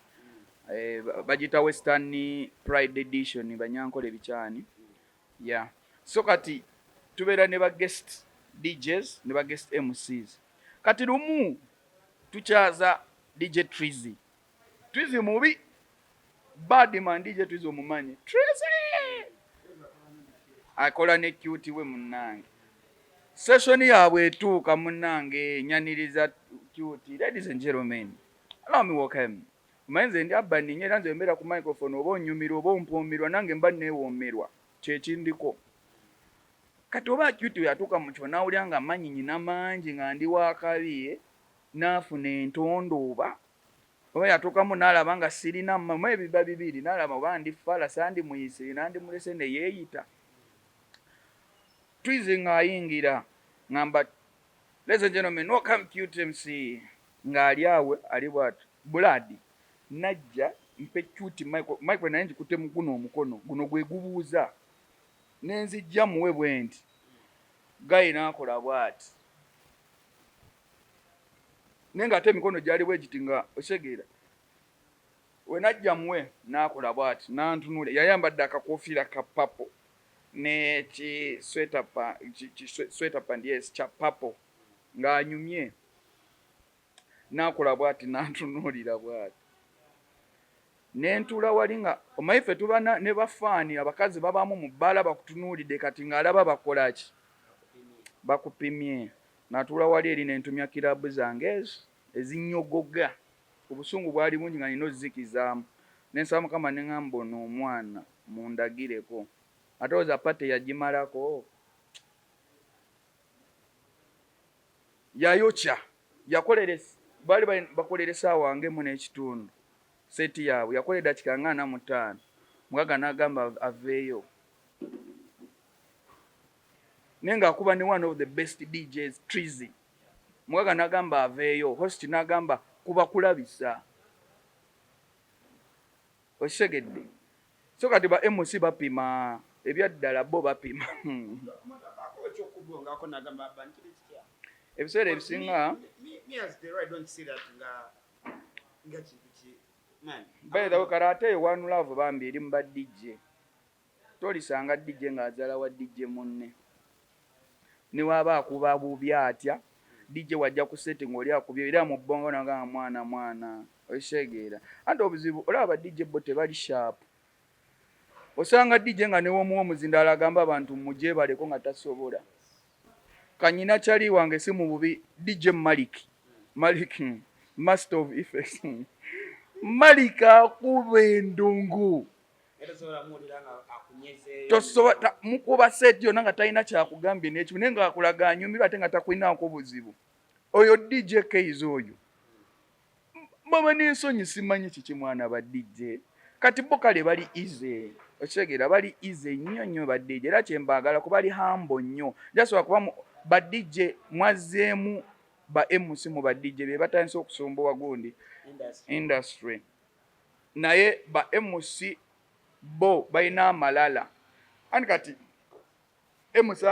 bagiyita Western Pride Edition, banyankole bikyani yeah. So kati tubeera ne ba guest DJs ne ba guest MCs. Kati lumu tukyaza DJ Trizy. Trizy mubi, badman DJ Trizy, omumanyi Trizy akola ne Cute we. Munnange, session yaabwe etuuka, munnange, nyaniriza Cute, "Ladies and gentlemen, allow me welcome." Omanyi nze ndi Urban nnyo, era nze mbeera ku microphone, oba onyumirwa oba ompoomerwa, nange mba neewoomerwa. Kyekindiko kati oba Cute yatuuka mu kifo n'awulira nga amanyi nyina mangi nga ndi wakabi, n'afuna entondo, oba yatuukamu n'alaba nga sirina mama, ebiba bibiri, n'alaba oba ndi fala, sandimuyise nandimulese ne yeeyita Twizy ng'ayingira ngamba, "Ladies and gentlemen, welcome Cute MC," ng'ali awe ali bw'ati Buladi najja mpe Cute Michael, naye ngikutte mu guno omukono guno gwe gubuuza nenzijja muwe bwe nti guy n'akola bw'ati, naye ng'ate emikono gyali bwe giti nga osegeera. We najja muwe n'akola bw'ati n'antunula. Yayambadde akakofiira ka purple ne ki sweater pant, yes, kya purple, ng'anyumye. N'akola bw'ati n'antunuulira bw'ati, nentuula wali nga omanyi ffe tuba ne bafaani abakazi babamu mu bbaala bakutunuulidde. Kati ng'alaba bakola ki, bakupimye. Natuula wali eri nentumya kirabu zange ezo ezinyogoga. Obusungu bwali bungi nga nina ozikizaamu. Nensaba Mukama, neŋŋamba, ono omwana mundagireko, ate oza party yagimalako, yayokya, yakolera baali bakolera essaawa nga emu n'ekitundu set yaabwe, yakola eddakiika nga 45, mugaga n'agamba aveeyo, naye ng'akuba ne one of the best DJs, Trizy. Mugaga n'agamba aveeyo, host n'agamba kuba kulabisa, okisegedde. So kati ba MC bapima ebyaddala, bo bapima. Ekyokubongako nagamba abantu kiri kitya? Ebiseera ebisinga Me as the right don't see that nga kintu ki man. By the way, kale ate eyo One Love bambi eri mu ba DJ. Tolisanga DJ ng'azaala wa DJ munne, ne waaba akuba bubi atya. DJ wajja ku set ng'oli akubye era mu bbongo nagamba mwana mwana, okitegeera? Anti obuzibu olaba ba DJ bo tebali sharp. Osanga DJ nga newomuwa omuzindaalo agamba abantu mugyebaleko nga tasobola. Kanyina kyali wange si mu bubi, DJ Malik, Malik, master of effects. Malik akuba endongo. Era tosobola muwulira nga akunyezeeyo. Tosobola mukuba set yonna nga talina kyakugambye n'ekimu, naye nga akulaga anyumirwa ate nga takulinaako buzibu. Oyo DJ Keizo oyo baba n'ensonyi, simanyi kiki mwana. Ba DJ kati bo kale bali easy, okitegeera? Bali easy nnyo nnyo ba DJ, era kyembaagala kuba bali humble nnyo. Jasobola kuba ba DJ mwazzeemu ba MC mu ba DJ be batandise okusumbuwa gundi Industry. Industry. Naye ba MC bo balina amalala, anti kati MC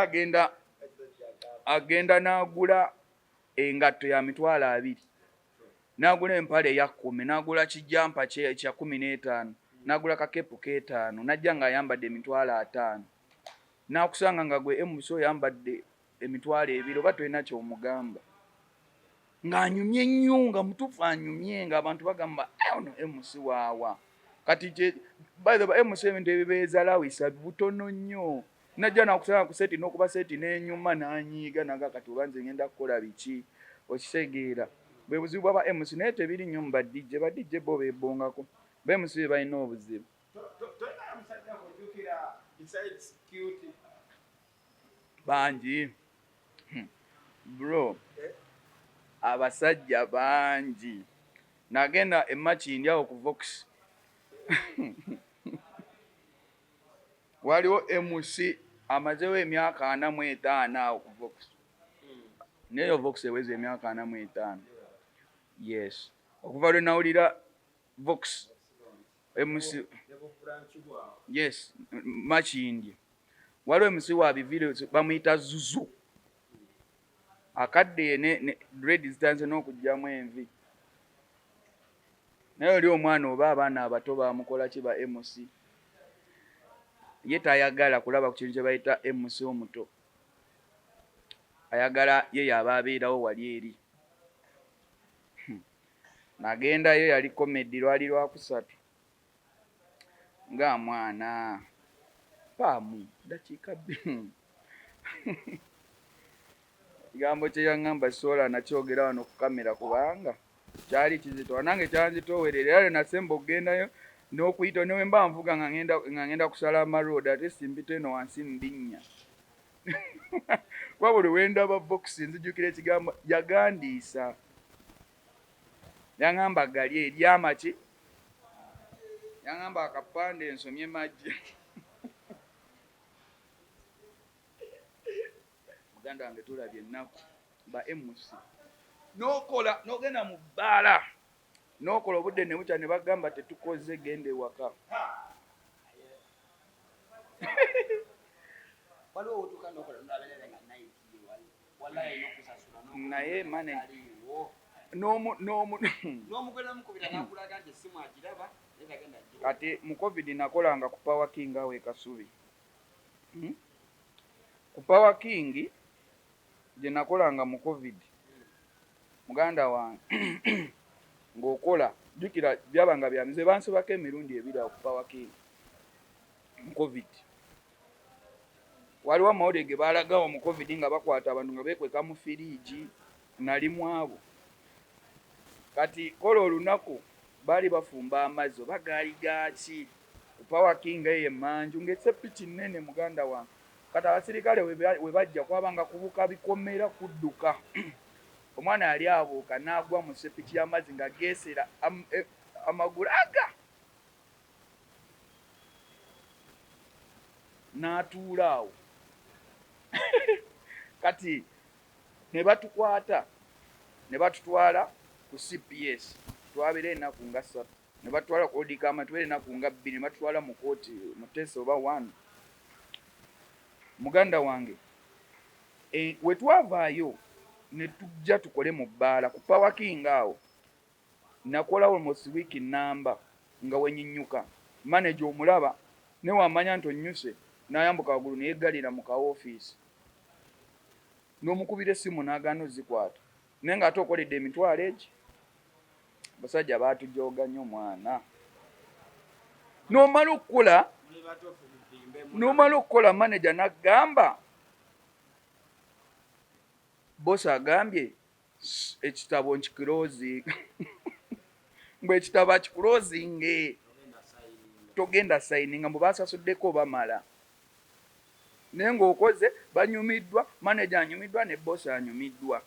agenda n'agula engatto ya 20,000, n'agula empale eya 10,000, n'agula kijampa kya 15, n'agula kakepu k'etaano, n'ajja ng'ayambadde 50,000, n'akusanga nga gwe MC oyambadde 20,000, oba tolina ky'omugamba, ng'anyumye nnyo, nga mutuufu anyumye, ng'abantu bagamba, "Eh, ono MC waawa." Kati by the way, MC ebintu ebibeezalawisa butono nnyo. Najja nakusanga ku set n'okuba set n'enyuma n'anyiiga naga, kati oba nze ngenda kukola biki? Okitegeera? Bwe buzibu bwa ba MC, naye tebiri nnyo mu ba DJ. Ba DJ bo beebongako, ba MC be balina obuzibu. Tolina musajja ng'ojjukira besides Cute? Bangi. Bro, abasajja bangi. Nagenda emakindi awo ku Vox, waliwo MC amazewo emyaka 45 awo ku Vox, naye eyo Vox eweza emyaka 45, yes, okuva lwe nawulira Vox MC. Ne bu branch bwawe. Yes, Makindye waliwo MC wa biviri bamuyita Zuzu, akadde ne dread zitandise n'okugyamu envi, naye oli omwana oba abaana abato bamukola ki ba MC, ye tayagala kulaba ku kintu kye bayita MC omuto, ayagala ye yaba abeerawo wali eri. Nagendayo yali comedy, lwali lwakusatu, nga mwana paamu dakiika 2, ekigambo kye yaŋŋamba sola nakyogera wano ku kamera kubanga kyali kizitowa, nange kyanzitoowerera, era lwe nasemba okugendayo. N'okuyita ne wemba nvuga nga ngenda nga ngenda kusala amaroad ate simbita eno wansi ndinnya. Kuba buli wendaba box nzijukira ekigambo yagandiisa. Yangamba gali eri amaki yangamba akapande nsomye majja. Muganda wange tulabye ennaku ba MC n'okola n'ogenda mu bbaala n'okola obudde ne bukya ne bagamba tetukoze genda ewaka. Naye mane n'omu n'omu kati mu covid nakolanga ku Power King awo e Kasubi. Hmm? Ku Power King gye nakolanga mu covid muganda wange ng'okola jjukira byabanga bya nze bansibako emirundi ebiri awo ku Power King mu covid. Waliwo amawulire ge baalagawo mu covid nga bakwata abantu nga beekweka mu firiigi nali mu abo. Kati kola olunaku baali bafumba amazzi oba gaali gaaki ku Power King eyo emmanju ng'essepiki nnene muganda wange. Kati abasirikale we bajja kwabanga kubuka bikomera kudduka. Omwana yali abuuka n'agwa mu ssepiki y'amazzi nga geesera amagulu aga n'atuula awo. Kati ne batukwata ne batutwala ku CPS twabeera ennaku nga ssatu ne batutwala ku Old Kampala tubeera ennaku nga bbiri ne batutwala mu kooti Muteesa oba one. Muganda wange e, we twavaayo ne tujja tukole mu bbaala ku Power King awo nakola almost week nnamba nga wenyinyuka manager omulaba naye wamanya nti onnyuse n'ayambuka waggulu ne yeggalira mu ka ofiisi n'omukubira essimu n'agaana ozikwata naye ng'ate okoledde emitwalo egi. Abasajja baatujooga nnyo mwana. N'omala okukola n'omala okukola manager n'agamba boss agambye ekitabo nkikirozinga mbu ekitabo akikulozinge togenda sayininga mbu basasuddeko bamala naye ng'okoze banyumiddwa manager anyumiddwa ne boss anyumiddwa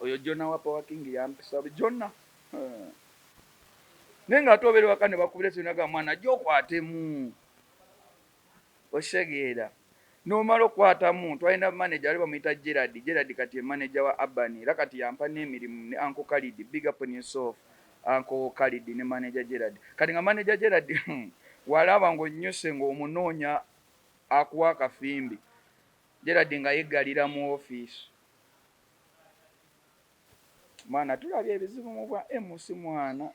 oyo Jona wa Power King yampisa Jona naye ng'ate obeera waka ne bakubira esimu naga mwana ajja okwatemu okitegeera n'omala okukwatamu twalina manager ali bamuyita Gerard Gerard kati ye manager wa Urban era kati yampa n'emirimu ne Uncle Khalid big up on yourself Uncle Khalid ne manager Gerard kati nga manager Gerard walaba ng'onnyuse ng'omunoonya akuwa akafimbi Gerard nga yeggalira mu ofiisi mwana tulabye ebizibu mu bwa MC mwana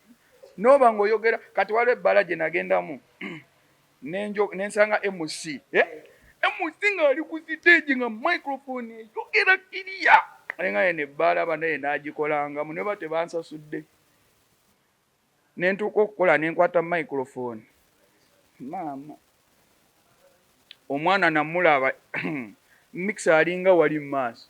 noba ng'oyogera kati waliwo ebbala gye nagendamu nensanga MC eh? MC ng'ali ku siteegi nga microphone eyogera kiriya naye nga yeno ebbaala banaye n'agikolangamu ne ba tebansasudde ne ntuuka okukola ne nkwata microphone maama omwana namulaba mixer alinga wali mu maaso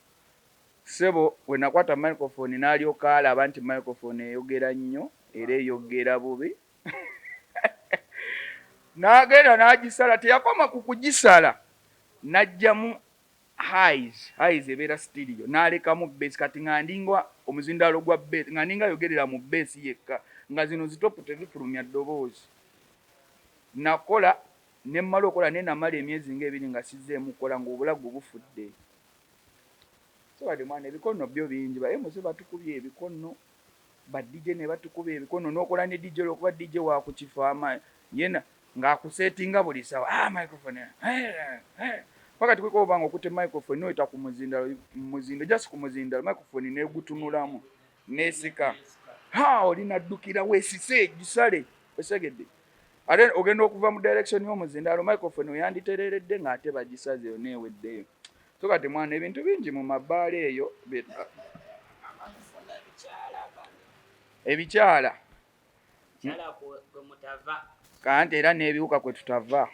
ssebo bwe nakwata microphone n'alyoka alaba nti microphone eyogera nnyo era eyogera bubi n'agenda n'agisala teyakoma ku kugisala n'aggyamu highs highs ebeera stereo n'alekamu bass kati nga ndinga omuzindaalo gwa bass nga ndinga ayogerera mu bass yekka nga zino zitopu tezifulumya ddoboozi nakola ne mmala okola naye namala emyezi nga ebiri nga sizzeemu kukola ng'obulago bufudde sobadde mwana ebikono byo bingi ba MC batukubye ebikono ba DJ ne batukuba ebikono n'okola ne DJ olwokuba DJ wa ku kifo ama yena ng'akusetinga buli sawa ah microphone eh, eh. Paka tukweko oba nga okutte microphone noyita ku muzindalo muzindo just ku muzindalo microphone negutunulamu nesika ha oli naddukira weesise gisale osegedde ate ogenda okuva mu direction y'omuzindalo microphone oyanditereeredde ng'ate bagisaze yonna eweddeyo so kati mwana ebintu bingi mu mabaala eyo ebikyala kanti era n'ebiwuka kwe tutava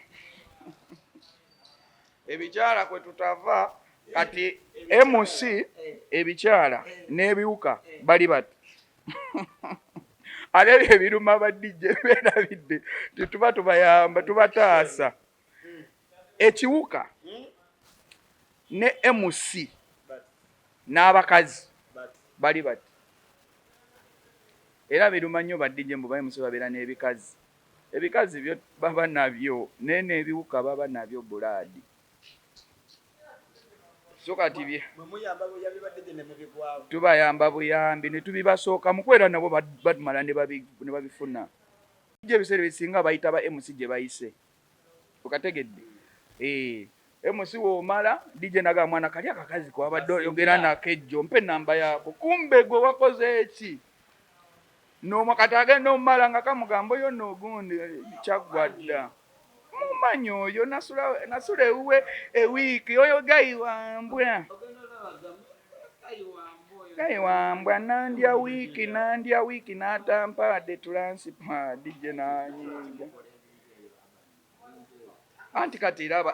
ebikyala kwe tutava kati MC ebikyala n'ebiwuka bali bati. Ate ebyo ebiruma ba DJ beerabidde nti tuba tubayamba, tubataasa. Ekiwuka ne MC n'abakazi bali bati, era biruma nnyo ba DJ mbu ba MC babeera n'ebikazi. Ebikazi byo baba nabyo, naye n'ebiwuka baba nabyo bulaadi. So kati bye tubayamba buyambi ne tubibasooka mu kubeera nabo, batumala ne babifuna. Ebiseera ebisinga bayita ba MC gye bayise, okategedde? Eh, MC woomala DJ naga mwana kali akakazi kwabadde oyogera nako ejjo, mpe enamba yaako, kumbe gwe wakoze eki nomwa. Kati agenda omumala nga kamugamba oyo noogundi kyaggwa dda, mumanyi oyo nasula ewuwe ewiiki, oyo guy wambwa, guy wambwa, nandya wiiki, nandya wiiki n'atampa wadde transport. DJ nanyiiga anti kati raba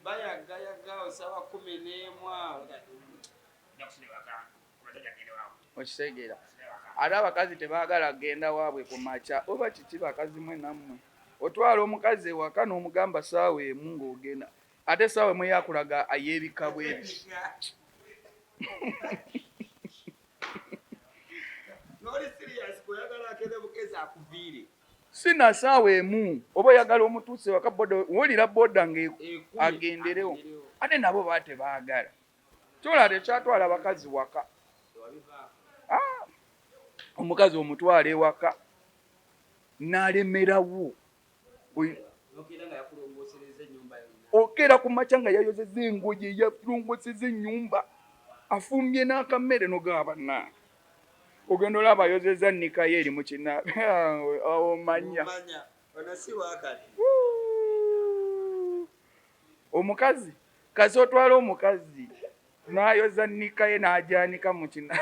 Bayagayaga osaba 11 awo. Okitegeera? Ate abakazi tebaagala kugenda waabwe ku makya oba kiki. Bakazi mwe nammwe, otwala omukazi ewaka n'omugamba saawa 1 ng'ogenda, ate saawa 1 yakulaga ay'ebika bwebi. Noli serious kweyagala akere bukezi akuviire. Sina saawa 1 oba oyagala omutuuse waka boda, wulira boda nga agenderewo. Ate nabo baba tebaagala kyola, tekyatwala abakazi waka. Ah, omukazi omutwala ewaka n'alemerawo. Okeera ku makya nga yayozeza engoye, yalongoseza ennyumba, afumbye n'akammere, nogaba bannange, ogenda olaba ayozeza nnika ye eri mu kinaabe, omanya omukazi kasi otwala omukazi n'ayoza nnika ye n'agyanika mu kina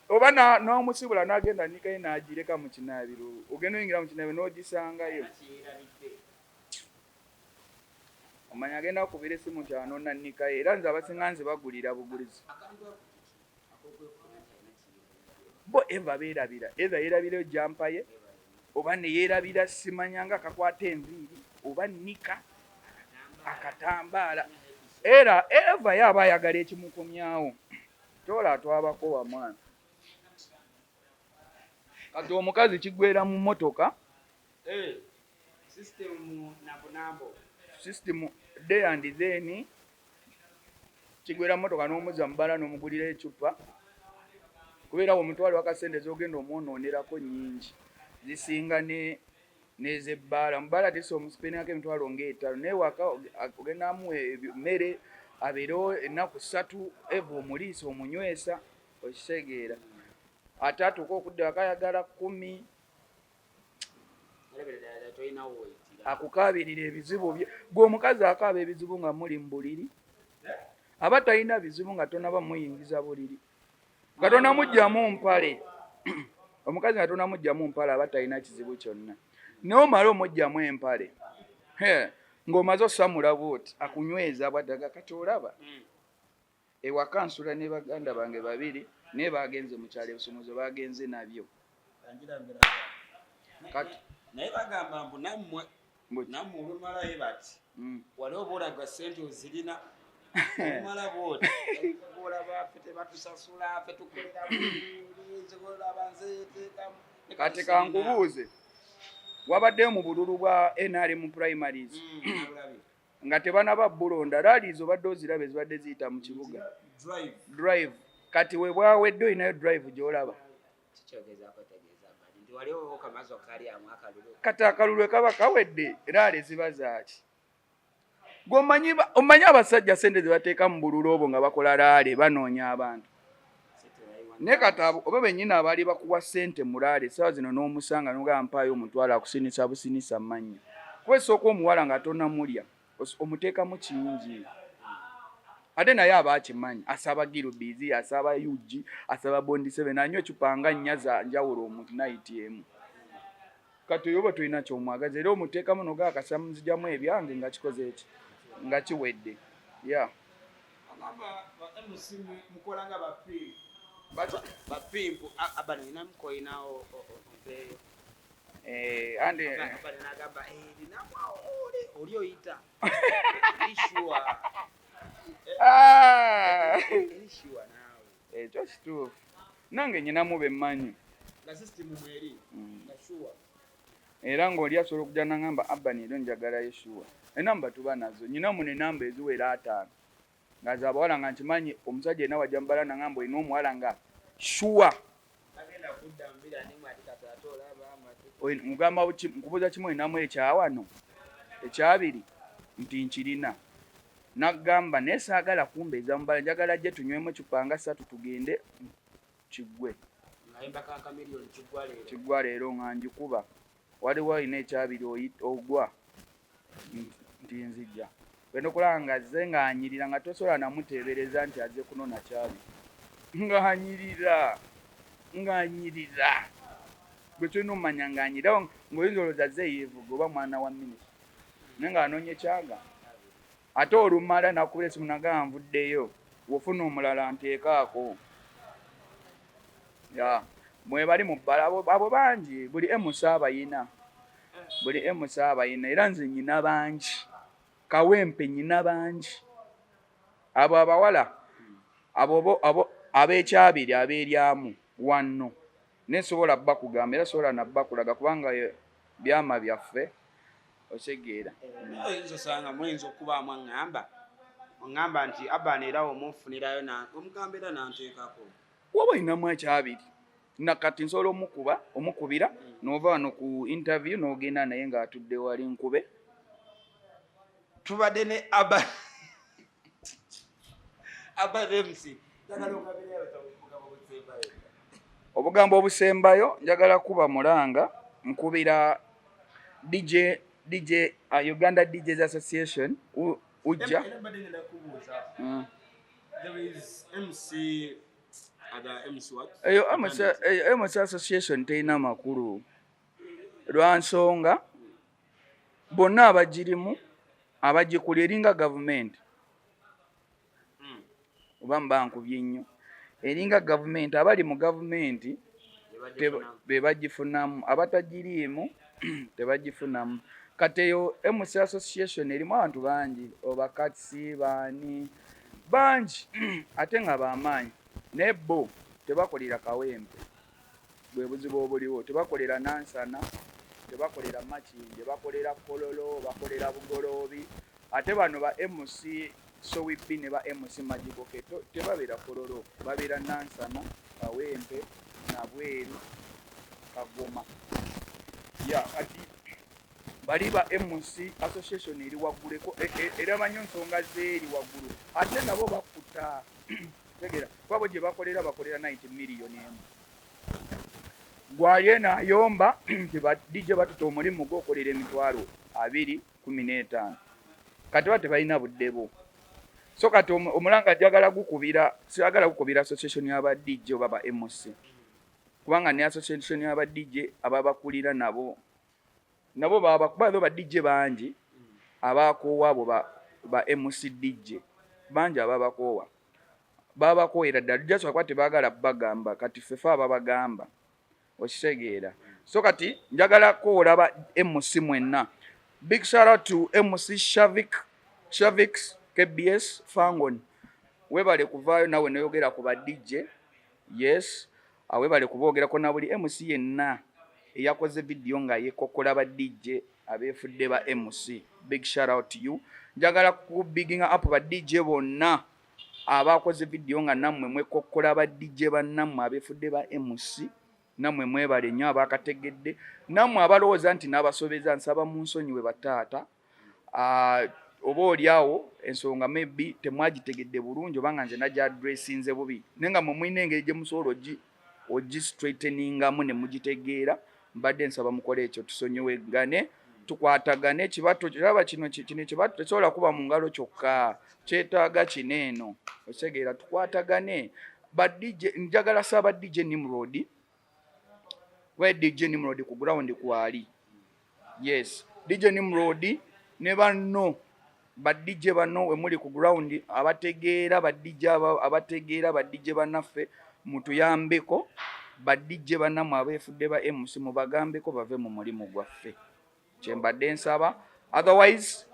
oba n'omusibula n'agenda nnika ye n'agireka mu kinaabiro, ogenda oyingira mu kinaabiro n'ogisangayo, omanya agenda kukubira essimu nti anona nnika ye. Era nze abasinga nze bagulira bugulizi. Bo eva beerabira, eva yeerabira ejampa ye oba neyeerabira simanya nga kakwata enviiri oba nnika akatambaala, era eva ye aba ayagala ekimukomyawo. Kyola atwabakowa mwana. Kati omukazi kigwera mu motoka. System day and then kigwera mu motoka n'omuzza mu bbala n'omugulira ecupa, kubeera wo omutwalo wakasente z'ogenda omwonoonerako nnyingi zisinga ne nezebbaala. Mu bbaala tesa omusipendingako emitwalo ng'etaano, naye waka ogenda amuwa emmere abeerewo ennaku 3, eva omuliisa omunywesa, okitegeera? Ate atuuka okudda waka ayagala 10, akukaabirira ebizibu bye. Gwe omukazi akaaba ebizibu nga muli mu buliri, aba talina bizibu nga tonaba muyingiza buliri, nga tonamugjamu mpale. Omukazi nga tonamugjamu mpale aba talina kizibu kyonna, naye omale omugjamu empale ng'omaze osamula bwoti akunyweza bwaddaga. Kati olaba ewaka nsula ne baganda bange babiri, naye bagenze mu kyalo, ebisumuzo bagenze nabyo. Kati naye bagamba mbu nammwe nammwe olumalayo bati wali oba olaga sente ozirina, olumala bwoti olaba ffe tebatusasula, ffe tukolera olaba nzeteekamu. Kati kankubuuze, wabaddeyo mu bululu bwa NRM primaries nga tebanaba bulonda, rallies obadde oziraba ezibadde ziyita mu kibuga? Drive. Kati we bwawedde olinayo drive gy'olaba? Kati akalulu kaba kawedde, rally ziba zaaki? Gwe omanyi abasajja sente ze bateeka mu bululu obwo nga bakola rally, banoonya abantu, naye kati oba bennyini abaali bakuwa ssente mu rally essaawa zino n'omusanga nogamba mpaayo omutwalo, akusinisa businisa mannyo. Kuba esooka omuwala nga tonamulya omuteekamu kingi, ate naye aba akimanyi, asaba girubizi, asaba ug, asaba Bond 7, anywa ecupa nga nnya za njawulo omu night emu. Kati oyo oba tolina kyomwagaza, era omuteekamu nogaa kasamuzijamu ebyange nga kikoze eki nga kiwedde ya. Bagamba ba MC mukola nga ba pimp. Ba pimp abana ina mkoinawo ompeeyo. Eh, andi Abana nagamba eh ninamwa ole oli oyita. Sure. Ah! Eri sure naawe. Ekyo kituufu, nange nyinamu bemmanyi. Nga system mweri. Nga sure. Era ng'oli asobola okujja nagamba, "Abani, ero njagalayo sure." Enamba tuba nazo, nyinamu nenamba eziwera 50 nga zabawala, nga nkimanyi omusajja yenna wajja mubala nagamba olina omuwala nga sure. Bagenda kudda mbira nimwe ati kati ate olaba amatu. Nkugamba nkubuuza kimu, olinamu ekyawano ekyabiri? Nti nkirina. Nagamba naye saagala kumbeeza mubala, njagala gye tunywemu ecupa nga ssatu tugende kiggwe. Ngayimba ka Chameleone kiggwa leero. Kiggwa leero nga njikuba. Waliwo alina ekyabiri ogwa nti nzija genda okulaba nga azze ng'anyirira, nga tosobola namuteebereza nti azze kunona kyabiri, ng'anyirira, ng'anyirira. Gwe tulina omumanya ng'anyirira, ng'oyinza olowooza azze yeevuga oba mwana wa minisita, naye ng'anoonya ekyaga. Ate olumala nakubira esimu nagamba, "Nvuddeyo, wofuna omulala nteekaako." Ya, mwebali mu bbala abo bangi. Buli MC abayina, buli MC abayina. Era nze nyina bangi, Kawempe nyina bangi. Abo abawala abo ab'ekyabiri abeeryamu wanno, naye sobola bakugamba era sobola nabbakulaga kubanga byama byaffe, osegeera. Oyinza osanga muyinza okubaamu aŋŋamba nti Abana era omunfunirayo omugamba era nanteekako. Waba olinamu ekyabiri nakati nsobola omukuba, omukubira n'ova wano ku interview n'ogenda naye ng'atudde wali nkube. Tubadde ne aba Urban MC. Njagala ogabireyo obugambo obusembayo. Obugambo obusembayo, njagala kuba mulanga nkubira DJ Uganda DJs Association ujja. Era mbadde ngenda kubuuza. There is MC other MC what? Eyo MC, eyo MC Association terina makulu lwa nsonga bonna abagirimu abagikuli eringa gavumenti. Oba mba nkubye nnyo, eringa gavumenti, abali mu gavumenti be bagifunamu, abatagiriimu tebagifunamu. Kati eyo MC Association erimu abantu bangi, obakatsi baani bangi ate nga bamaanyi, naye bo tebakolera Kawempe. Bwe buzibu obuliwo. Tebakolera Nansana, tebakolera Makindye, bakolera Kololo, bakolera Bugoloobi. Ate bano ba MC Sowibi ne ba MC Magical K tebabeera Kololo, babeera Nansana, Kawempe, Nabweru, Kagoma. Ya kati bali ba MC Association eri wagguleko eraba nnyo nsonga zeeri waggulu, ate nabo bakuta tegera kuba bo gye bakolera bakolera 90 miliyoni emu. Gwaye nayomba nti ba DJ batuta omulimu gwokolera 205,000. Kati ba tebalina budde bo. So kati omulanga njagala gukubira, siyagala gukubira association y'aba DJ oba ba MC, kubanga ne association y'aba DJ ababakulira nabo baba kuba ba DJ bangi abakoowa. Abo ba MC DJ bangi ababakoowa, babakooyera ddala jasobola kuba tebaagala bagamba. Kati ffefe ababagamba, okitegeera? So kati njagala koola ba MC mwenna. Big shout out to MC Shavik, Shavix KBS Fangon, webale kuvaayo nawe noyogera ku ba DJ. Yes, webale kuboogerako na buli MC yenna eyakoze vidiyo nga yekokola ba DJ abeefudde ba MC. Big shout out to you. Njagala ku bigginga up ba DJ bonna abakoze vidiyo nga nammwe mwekokkola ba DJ bannammwe abeefudde ba MC. Nammwe mwebale nnyo abakategedde. Nammwe abalowooza nti n'abasobeza, nsaba mu nsonyiwe bataata. Oba oli awo ensonga maybe temwagitegedde bulungi, oba nga nze nagyadressinze bubi, naye nga mwe mulina engeri gye musobola ogistraighteningamu ne mugitegeera. Mbadde nsaba mukole ekyo, tusonyiwegane, tukwatagane. Ekibato kiraba kino, kino ekibato tekisobola kuba mu ngalo kyokka, kyetaaga kino eno, okitegeera? Tukwatagane ba DJ. Njagala saaba DJ Nimrod, kuba DJ Nimrod ku ground kwali. Yes, DJ Nimrod ne banno. Ba DJ bano we muli ku ground, abategeera ba DJ, abategeera ba DJ bannaffe, mutuyambeko. Ba DJ bannammwe abeefudde ba MC, mubagambeko bave mu mulimu gwaffe. Kyembadde nsaba. Otherwise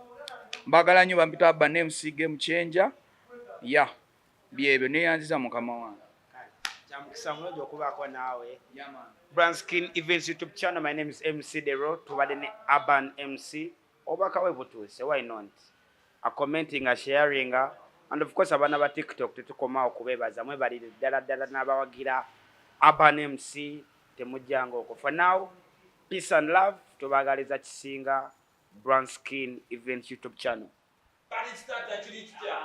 mbagala nnyo. Bampita Ban MC Game Changer. Ya, byebyo, neyanziza mukama wange. Kyamukisa mulungi okubaako naawe. Branskin Events YouTube channel, my name is MC Dero. Tubadde ne Urban MC. Obubaka we butuuse, why not a commenting, a sharing, and of course abaana ba TikTok, tetukomaawo kubeebaza, mwebalire ddala ddala n'abawagira Urban MC, temujjanga okwo. For now, peace and love, tubagaliza kisinga. Branskin Events YouTube channel. Bali kitata kiri kitya?